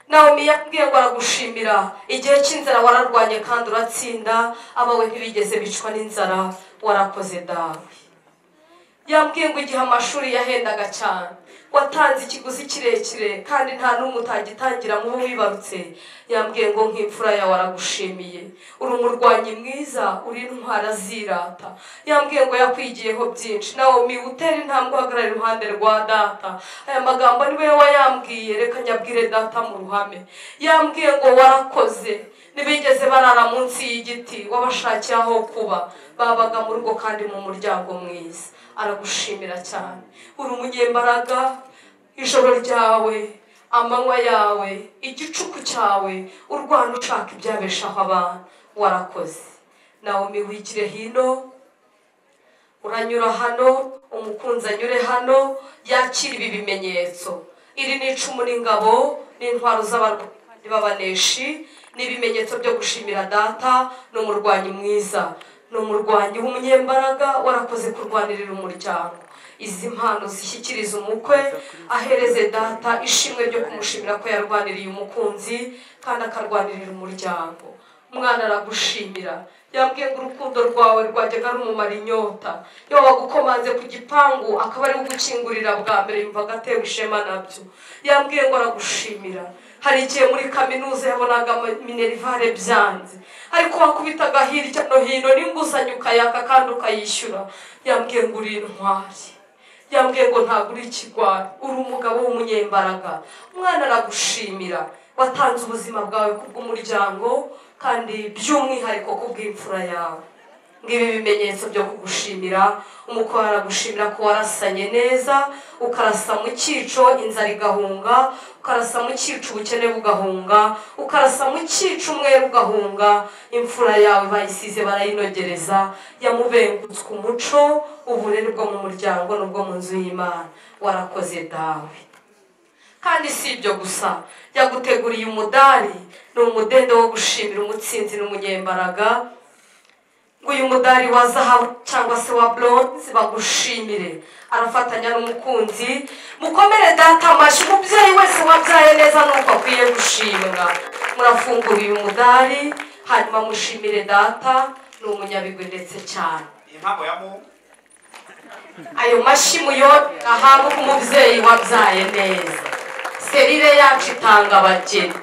Naomi yambwiye ngo aragushimira igihe cy'inzara wararwanye kandi uratsinda, abawe ntibigeze bicwa n'inzara, warakoze dawe. Yambwiye ngo igihe amashuri yahendaga cyane watanze ikiguzi kirekire kandi nta n'umwe utagitangira mu bo wibarutse. Yambwiye ngo nk'imfura yawe aragushimiye, uri umurwanyi mwiza, uri intwara zirata. Yambwiye ngo yakwigiyeho byinshi. Naomi utera intambwe uhagarara iruhande rwa data. Aya magambo ni we wayambwiye, reka nyabwire data mu ruhame. Yambwiye ngo warakoze, ntibigeze barara munsi y'igiti, wabashakiye aho kuba, babaga mu rugo kandi mu muryango mwiza. Aragushimira cyane, uri umunyembaraga, ijoro ryawe, amanywa yawe, igicuku cyawe, urwana ushaka ibyabeshaho abantu, warakoze. Naomi wigire hino, uranyura hano, umukunzi anyure hano, yakira ibi bimenyetso. Iri ni icumu n'ingabo n'intwaro z'abarwanyi b'abaneshi, n'ibimenyetso byo gushimira data, ni umurwanyi mwiza, ni umurwanyi w'umunyembaraga, warakoze kurwanirira umuryango. Izi mpano zishyikiriza umukwe, ahereze data ishimwe ryo kumushimira ko yarwaniriye umukunzi kandi akarwanirira umuryango. Umwana aragushimira, yambwiye ngo urukundo rwawe rwajyaga rumumara inyota, iyo wagukomanze ku gipangu akaba ari ugukingurira bwa mbere yumvaga atewe ishema nabyo. Yambwiye ngo aragushimira. Hari igihe muri kaminuza yabonaga minerivare byanze, ariko wakubitaga hirya no hino n'inguzanyo ukayaka kandi ukayishyura. Yambwiye ngo uri intwari, yambwiye ngo ntabwo uri ikigwari, uri umugabo w'umunyembaraga. Umwana aragushimira, watanze ubuzima bwawe kubw'umuryango kandi by'umwihariko kubw'imfura yawe. Ngibi bimenyetso byo kugushimira. Umukwe aragushimira ko warasanye neza, ukarasa mu cyico inzara igahunga, ukarasa mu cyico ubukene bugahunga, ukarasa mu cyico umweru ugahunga. Imfura yawe bayisize barayinogereza, yamubengutswe umuco, uburere bwo mu muryango n'ubwo mu nzu y'Imana. Warakoze dawe. Kandi si ibyo gusa, yaguteguriye umudari, ni umudende wo gushimira umutsinzi n'umunyembaraga. Uyu mudari wa zahabu cyangwa se wa bronze bagushimire. Arafatanya n'umukunzi. Mukomere data amashyi. Umubyeyi wese wabyaye neza nuko akwiye gushimwa. Murafungura uyu mudari hanyuma mushimire data, ni umunyabigwi ndetse cyane. Ayo mashyi muyo ahabwa umubyeyi wabyaye neza. Serire yacu itanga abageni.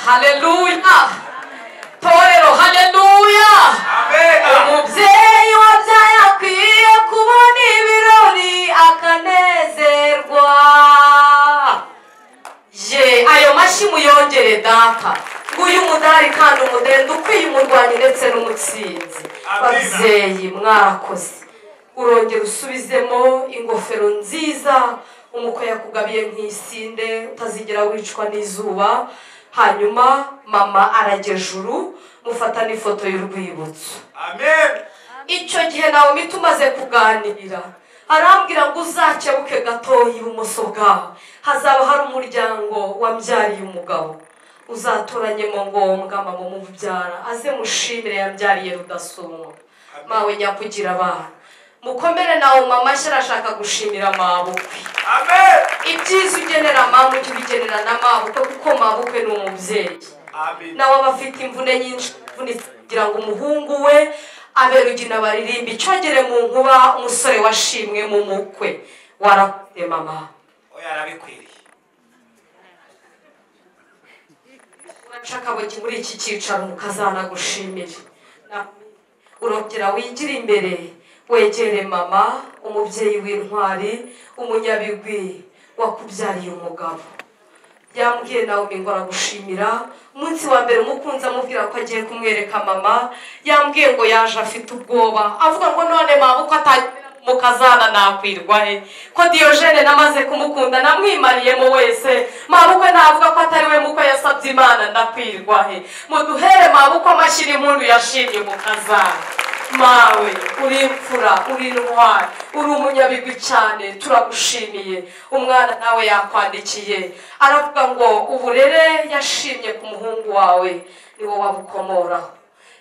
Haleluya. Torero, haleluya. Umubyeyi wabyaye akwiye kubona ibirori akanezerwa. Ye, ayo mashyi muyongere data. Nguyu mudari kandi umudende ukwiye umurwanyi ndetse n'umutsinzi. Babyeyi mwarakoze. Urongera usubizemo ingofero nziza umukwe yakugabiye nk'isinde, utazigera wicwa n'izuba. Hanyuma mama aragejuru mufata n'ifoto y'urwibutso. Amen. Icyo gihe nawe tumaze kuganira, arambwira ngo uzakebuke gatoya ibumoso bwawe hazaba hari umuryango wambyariye umugabo, uzatoranyemo ngombwa mama umubyara aze mushimire yambyariye Rudasumbwa. Mawe nyakugira abana. Mukomere nawe mama arashaka gushimira mabukwe. Amen. Ibyiza ugenera mama ujye ubigenera na mabukwe, kuko mabukwe ni umubyeyi. Amen. Nawe aba afite imvune nyinshi kugira ngo umuhungu we abe rugina baririmba icyogere mu nkuba, umusore washimwe mu mukwe. Warakoze mama. Oya arabikwiriye. Urashaka muri iki cyicaro mukazana gushimire. Urongera wigira imbere wegere mama, umubyeyi w'intwari, umunyabigwi wakubyariye umugabo. Yambwiye nawe ngo aragushimira. Umunsi wa mbere umukunzi amubwira ko agiye kumwereka mama, yambwiye ngo yaje afite ubwoba, avuga ngo none mama uko mukazana nakwirwa he, ko Diogene namaze kumukunda namwimariyemo wese, mabukwe navuga ko atari we muko yasabye Imana ndakwirwa he. Muduhere mabukwe amashyira impundu yashimye mukazana. Mawe uri imfura, uri intwari, uri umunyabigwi cyane, turagushimiye. Umwana nawe yakwandikiye aravuga ngo uburere yashimye ku muhungu wawe ni wowe wabukomoraho.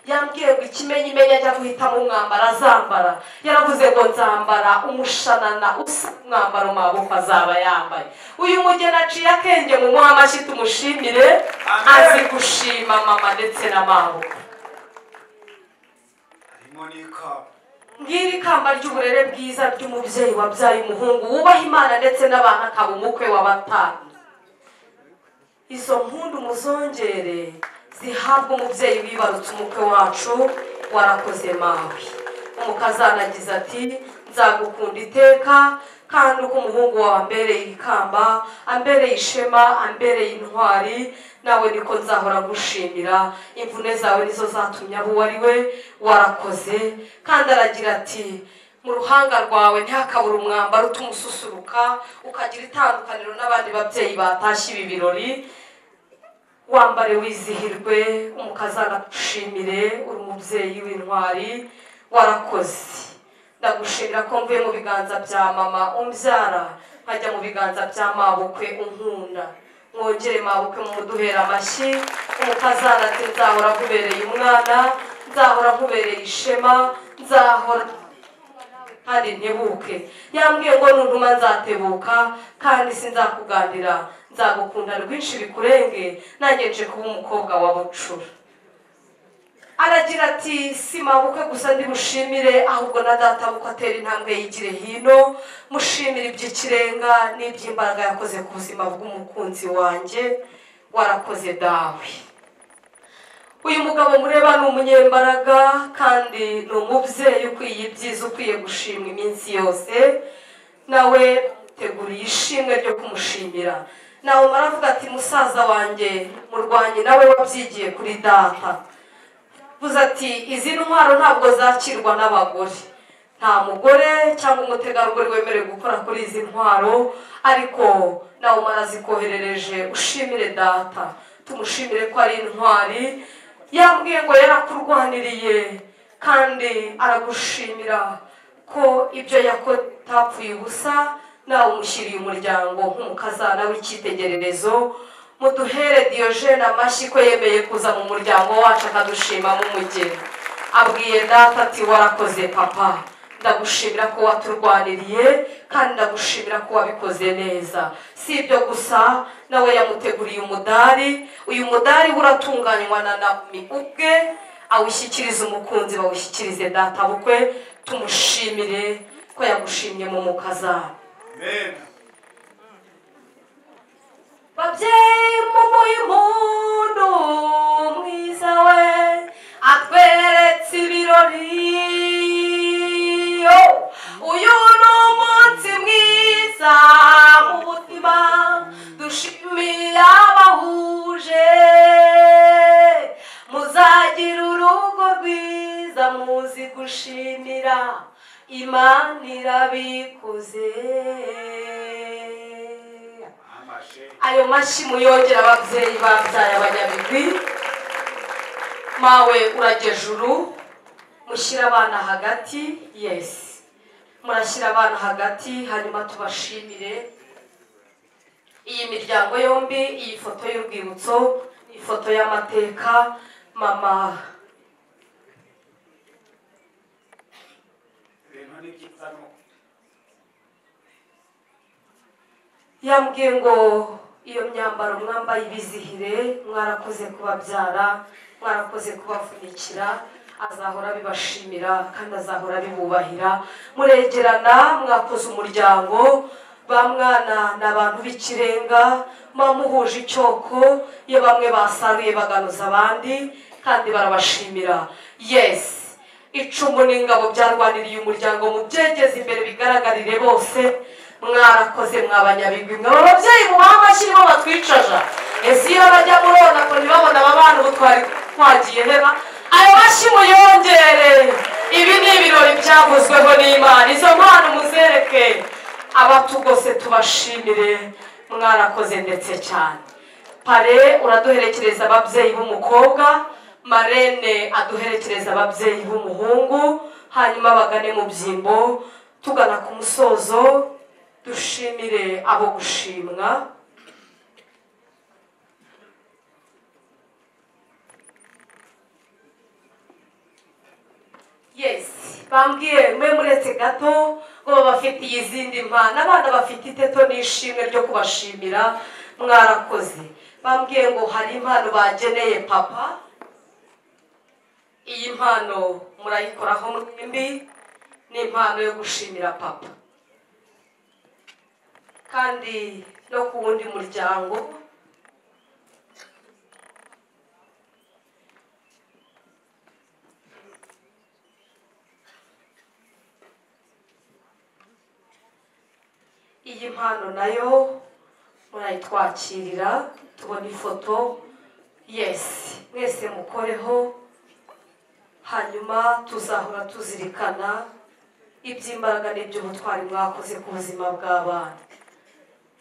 Yambwiye ngo ikimenyimenya ajya guhitamo umwambaro azambara, yaravuze ngo nzambara umushanana usa umwambaro mabukwe azaba yambaye. Uyu mugeni aciye akenge, mumuhe amashyi tumushimire. Azi gushima mama ndetse na mabukwe. Ngiri ikamba ry'uburere bwiza ry'umubyeyi wabyaye umuhungu wubaha Imana ndetse n'abana akaba umukwe w'abatanu. Izo mpundu muzongere zihabwa umubyeyi wibarutse umukwe wacu. Warakoze mawe. Umukazana agize ati nzagukunda iteka, kandi uko umuhungu wawe ambereye ikamba, ambereye ishema, ambereye intwari, nawe niko nzahora ngushimira. Imvune zawe nizo zatumye abo wari we. Warakoze. Kandi aragira ati mu ruhanga rwawe ntihakabura umwambaro utuma ususuruka, ukagira itandukaniro n'abandi babyeyi batashye ibi birori. Wambare wizihirwe, umukazana agushimire, uri umubyeyi w'intwari. Warakoze. Ndagushimira ko mvuye mu biganza bya mama umbyara nkajya mu biganza bya mabukwe unkunda. Mwongere mabukwe mumuduhera amashyi. Umukazana ati nzahora nkubereye umwana, nzahora nkubereye ishema, nzahora kandi ntebuke. Yambwiye ngo nuntuma nzatebuka, kandi sinzakugandira, nzagukunda rwinshi bikurenge, nanjye nje kuba umukobwa wa bucura. Aragira ati si mabukwe gusa ndi bushimire, ahubwo na data bukwe atera intambwe yigire hino, mushimire iby'ikirenga n'iby'imbaraga yakoze ku buzima bw'umukunzi wanjye. Warakoze dawe. Uyu mugabo mureba ni umunyembaraga kandi ni umubyeyi ukwiye ibyiza, ukwiye gushimwa iminsi yose. Nawe teguriye ishimwe ryo kumushimira. Nawe maravuga ati musaza wanjye murwanyi nawe wabyigiye kuri data. Vuze ati izi ntwaro ntabwo zakirwa n'abagore, nta mugore cyangwa umutegarugori wemerewe gukora kuri izi ntwaro, ariko nawe umarazikoherereje ushimire data, tumushimire ko ari intwari. Yambwiye ngo yarakurwaniriye kandi aragushimira ko ibyo yakoze atapfuye ubusa, nawe umushyiriye umuryango nk'umukazana w'icyitegererezo. Muduhere Diogene amashyi ko yemeye kuza mu muryango wacu akadushima mu mugeni. Abwiye data ati warakoze papa, ndagushimira ko waturwaniriye kandi ndagushimira ko wabikoze neza. Si ibyo gusa, nawe yamuteguriye umudari. Uyu mudari uratunganywa na Naomi ubwe, awushyikiriza umukunzi, bawushyikirize data bukwe. Tumushimire ko yagushimye mu mukazana. Amen. Babyeyi mumuhe impundu mwiza we atweretse ibirori. Uyu ni umunsi mwiza mu buzima, dushimiye abahuje. Muzagira urugo rwiza muzi gushimira Imana irabikoze. Ayo mashyi muyongera ababyeyi babyaye abanyabigwi. Mawe uragejuru, mushyira abana hagati. Yes, murashyira abana hagati, hanyuma tubashimire iyi miryango yombi. Iyi foto y'urwibutso, ifoto y'amateka. Mama yambwiye ngo iyo myambaro mwambaye ibizihire, mwarakoze kubabyara, mwarakoze kubavunikira, azahora bibashimira kandi azahora bibubahira. Muregerana, mwakoze umuryango. Ba mwana ni abantu b'ikirenga, muhuje icyoko, iyo bamwe basaruye baganuza abandi kandi barabashimira. Yes, icumu n'ingabo byarwaniriye umuryango, mubyegeze imbere bigaragarire bose. Mwarakoze mwabanyabigwi, mwaba ababyeyi mubaha amashyi nibo batwicaja. Ese iyo bajya murona ko ntibabona aba bana ubu twari twagiye heba. Ayo mashyi muyongere. Ibi ni ibirori byavuzweho n'Imana. Izo mpano muzereke abatugose, tubashimire, mwarakoze ndetse cyane. Pare uraduherekereza ababyeyi b'umukobwa, marene aduherekereza ababyeyi b'umuhungu, hanyuma bagane mu byimbo. Tugana ku musozo, dushimire abo gushimwa. Yes, bambwiye mwe muretse gato ngo babafitiye izindi mpano. Abana bafite iteto n'ishimwe ryo kubashimira, mwarakoze. Bambwiye ngo hari impano bageneye papa. Iyi mpano murayikoraho mwembi, ni impano yo gushimira papa kandi no ku wundi muryango. Iyi mpano nayo murayitwakirira, tubona ifoto. Yes, mwese mukoreho, hanyuma tuzahora tuzirikana iby'imbaraga n'iby'ubutwari mwakoze ku buzima bw'abana.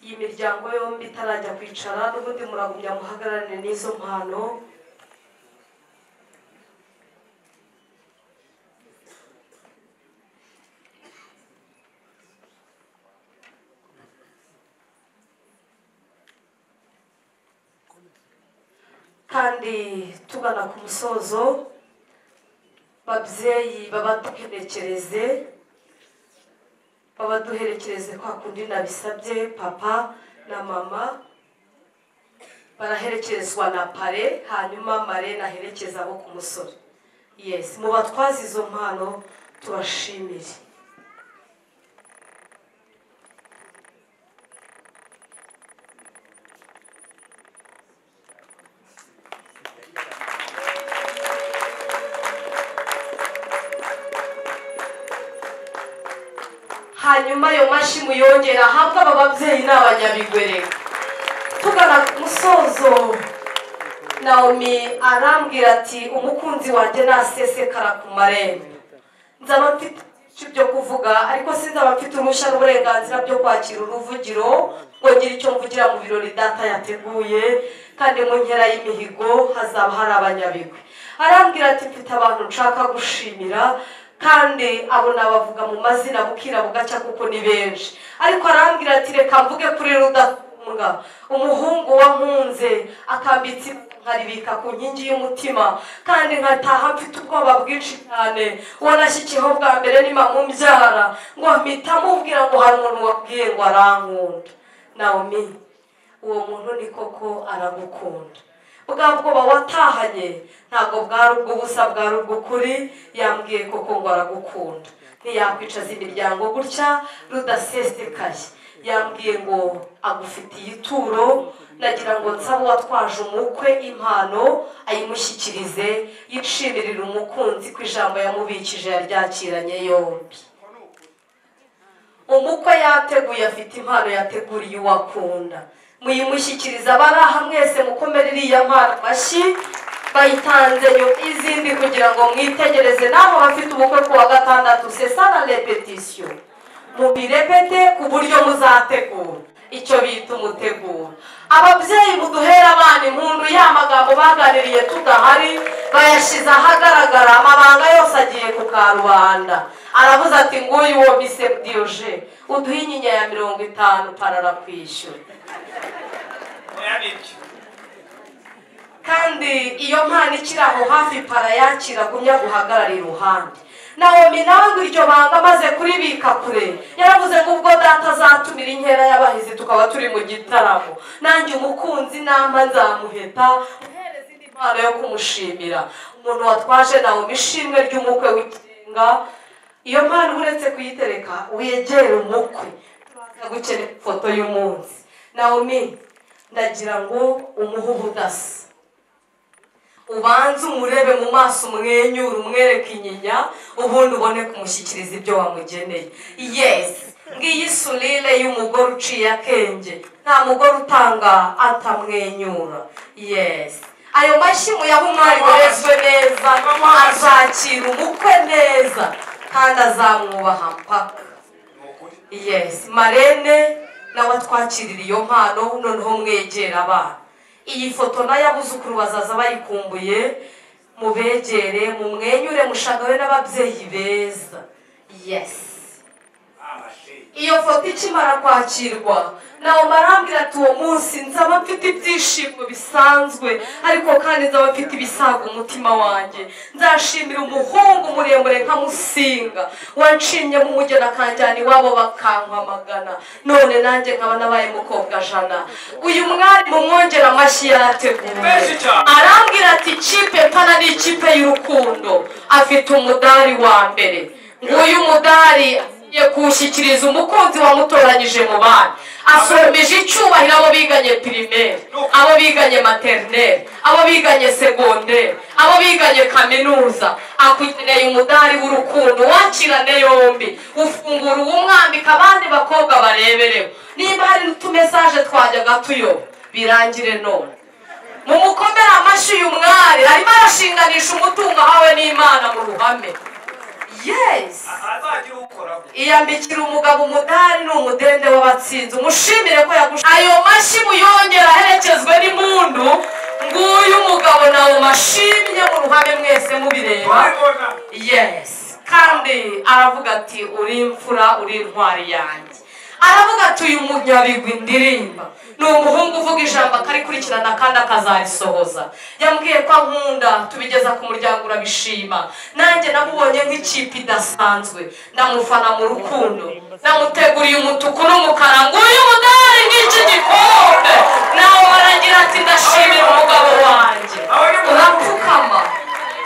Iyi miryango yombi itarajya kwicara, n'ubundi muragumya muhagararane n'izo mpano. Kandi tugana ku musozo, babyeyi babaduherekereze kwa kundi nabisabye. Papa na mama baraherekezwa na pare, hanyuma mare naherekeza abo ku musore. Yes, mubatwaze izo mpano tubashimire. Hanyuma ayo mashyi muyongera ahabwe aba babyeyi n'abanyabigwereka. Tugana ku musozo, Naomi arambwira ati umukunzi wanjye nasesekara ku marembo, nzaba mfite ibyo kuvuga ariko sinzaba mfite uruhushya n'uburenganzira byo kwakira uruvugiro ngo ngire icyo mvugira mu birori data yateguye, kandi mu nkera y'imihigo hazaba hari abanyabigwi. Arambwira ati mfite abantu nshaka gushimira, kandi abo nabavuga mu mazina bukira bugacya kuko ni benshi. Ariko arambwira ati reka mvuge kuri Rudasumbwa, umuhungu wankunze akambitse nkaribika ku nkingi y'umutima, kandi nkataha mfite ubwoba bwinshi cyane. Wanashyikiyeho bwa mbere ni mama umbyara, ngo mpita mubwira ngo hari umuntu wabwiye ngo arankunda. Naomi, uwo muntu ni koko aragukunda. Bwa bwoba watahanye ntabwo bwari ubw'ubusa, bwari ubw'ukuri. Yambwiye koko ngo aragukunda, ntiyakwicaza imiryango gutya rudasesekaye. Yambwiye ngo agufitiye ituro, nagira ngo nsabe uwatwaje umukwe impano ayimushyikirize, yishimirire umukunzi ku ijambo yamubikije yaryakiranye yombi. Umukwe yateguye, afite impano yateguriye uwakunda, muyimushyikiriza. Abari aha mwese mukomere iriya mpano amashyi, bayitanze izindi kugira ngo mwitegereze. Naho bafite ubukwe ku wa gatandatu, c'est ça la répétition, mubirepete ku buryo muzategura icyo bita umuteguro. Ababyeyi muduhera abana impundu, ya magambo baganiriye tudahari bayashyize ahagaragara, amabanga yose agiye ku karubanda. Aravuze ati nguyu uwo mise Dioge uduhe inyinya ya 50 parara kwishyura. Kandi iyo mpano ikiri aho hafi para yakira agumya guhagarara iruhande. Naomi nawe ngo iryo banga amaze kuribika kure, yaravuze ngo ubwo data azatumira inkera y'abahizi tukaba turi mu gitaramo, nanjye umukunzi nampa nzamuheta muhereza indi mpano yo kumushimira. Umuntu watwaje Naomi ishimwe ry'umukwe w'ikirenga, iyo mpano uretse kuyitereka wegere umukwe, turaza gukenera ifoto y'umunsi. Naomi, ndagira ngo umuhe ubudasa, ubanze umurebe mu maso, umwenyure, umwereke inyinya, ubundi ubone kumushyikiriza ibyo wamugeneye. Yes, ngiyi surire y'umugore uciye akenge, nta mugore utanga atamwenyura. Yes, ayo mashyi muyahe umwari warezwe neza, azakira umukwe neza kandi azamwubaha mpaka. Yes, marene nawe atwakirira iyo mpano, noneho mwegera abana. Iyi foto nayo abuzukuru bazaza bayikumbuye, mubegere, mumwenyure, mushagawe n'ababyeyi beza. Yes, iyo foto ikimara kwakirwa, Naomi arambwira ati uwo munsi nzaba mfite ibyishimo bisanzwe, ariko kandi nzaba mfite ibisaga umutima wanjye. Nzashimira umuhungu muremure nka Musinga wanshimye mu mugeni akanjyana iwabo bakankwamagana, none nanjye nkaba nabaye mukobwa jana. Uyu mwari mumwongera amashyi yateguye. Arambwira ati ikipe mpana ni ikipe y'urukundo, afite umudari wa mbere. Nguyu mudari kuwushyikiriza umukunzi wamutoranyije mu bana, asomeje icyubahiro abo biganye primaire, abo biganye maternelle, abo biganye secondaire, abo biganye kaminuza. Akugeneye umudari w'urukundo, wakirane yombi, ufungura uwumwambika abandi bakobwa barebereho. Niba hari n'utumesaje twajyaga tuyo birangire none. Mumukomere amashyi uyu mwari arimo arashinganisha umutungo ahawe n'Imana mu ruhame. Yes, iyambikira umugabo umudari ni umudende w'abatsinzi, umushimire ko yagusha. Ayo mashyi muyongera aherekezwe n'impundu. Nguyu umugabo nawe mashimye mu ruhame mwese mubireba. Yes, kandi aravuga ati uri imfura, uri intwari yanjye. Aravuga ati uyu munyabigwi ndirimba ni umuhungu uvuga ijambo akarikurikirana kandi akazarisohoza. Yambwiye ko ankunda, tubigeza ku muryango urabishima. Nanjye namubonye nk'ikipe idasanzwe, ndamufana mu rukundo, namuteguriye umutuku n'umukara, nguyu mudari ng'iki gikombe. Nawe aragira ati ndashimira umugabo wanjye. Urapfukama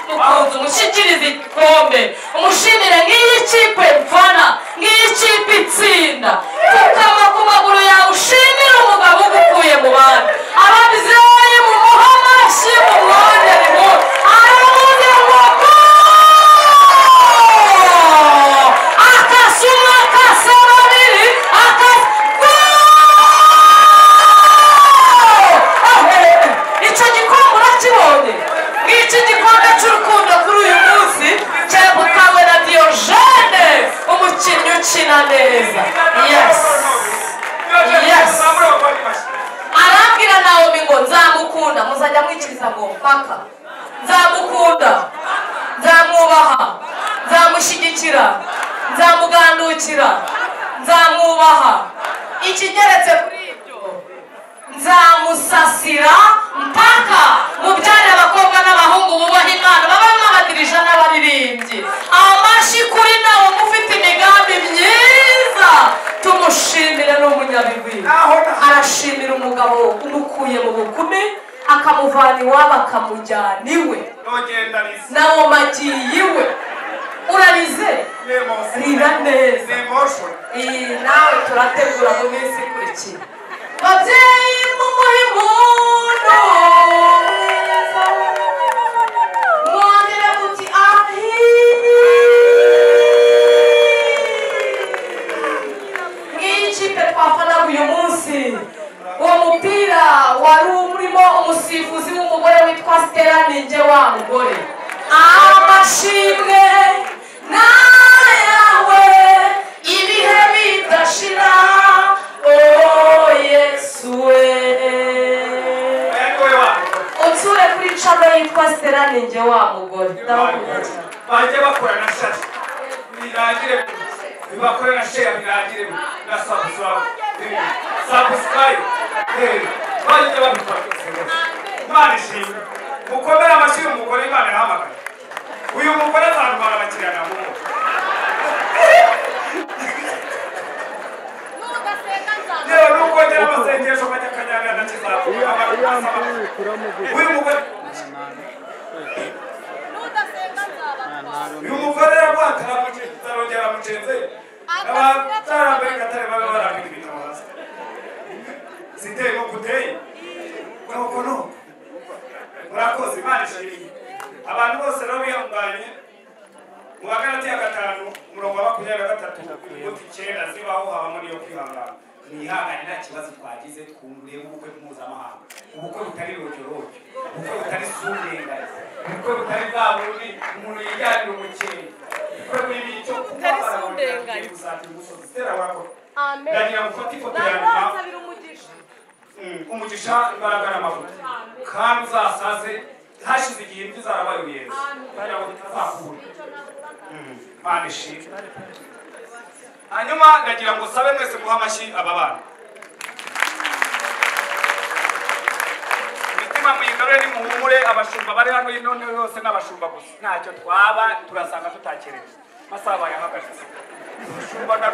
mukunzi, umushyikirize igikombe, umushimire nk'iyi kipe mfana, nk'iyi kipe itsinda. Pfukama ku maguru yawe ushimire umugabo ugukuye mu bandi. Ababyeyi mumuhe amashyi, mumwongere impundu. Aravuze ngo go! Akase umwe, akase babiri, akase go! Icyo gikombe urakibona? Rira neza. Yes. Yes. Arambwira Nawomi ngo nzamukunda, muzajya mwikiriza ngo mpaka. Nzamukunda, nzamwubaha, nzamushyigikira, nzamugandukira, nzamwubaha. Ikigeretse kuri ibyo, nzamusasira mpaka mubyare abakobwa n'abahungu bubaha Imana, babamo abadirija n'abaririmbyi. Amashyi kuri Nawomi ufite imigambi myiza, tumushimire n'umunyabigwi. Arashimira umugabo umukuye mu bukumi, akamuvana iwabo akamujyana iwe. Nawomi agiye iwe. Urarize? Rira neza. Nawe turategura mu minsi ikurikira. Babyeyi mumuhe impundu, mwongere muti ahi. Ngiyi ikipe twafanaga uyu munsi. Uwo mupira wari urimo umusifuzi w'umugore witwa Stella Ninjye wa mugore. Amashimwe nayawe ibihe bidashira, oh Yesu we. Unsure kuri cano yitwa Stella Ninjye wa mugore. Ndabakunda cyane. Bajye bakora na share birangire, bakore na share birangire na subscribe. Subscribe. Bajye babikora. Imana ishimwe. Mukomere amashyi umugore Imana yahamagaye. Uyu mugore azantwara abakiriya namuha. Yewe nuko ngera amasengesho nkajya akanyarira na kizavuga. Uyu mugore yarongera amucenze. Abatarambere gatare babe barambika ibitabo hasi. Siteye nko kuteye. Nuko nuko. Murakoze, Imana ishimwe. Abantu bose rero bihanganye. Mu Bagalatiya 5 umurongo wa 23 inyuguti 9 zibaho habamo niyo kwihangana. Mwihangane nta kibazo twagize, twumvire ubukwe mpuzamahanga, ubukwe butari rojyorojyo, ubukwe butari sundenganya, ubukwe butari bwa bundi umuntu yijyanira umukenke, ubukwe burimo icyo kunywa barabona gusatira umusozi. Stella warakora. Ndagira ngo ufate ifoto ya nyuma. Umugisha, imbaraga n'amavuta, kandi uzasaze hashize igihe imvi zarabaye uruyenzi kugira ngo bitazakura. Imana ishimwe. Hanyuma ndagira ngo sabe mwese muha amashyi aba bana. Imitima muyigarure nimuhumure. Abashumba bari hano ino yose n'abashumba gusa, ntacyo twaba turasanga tutakereje. Amasaha bayahagaritse. Abashumba na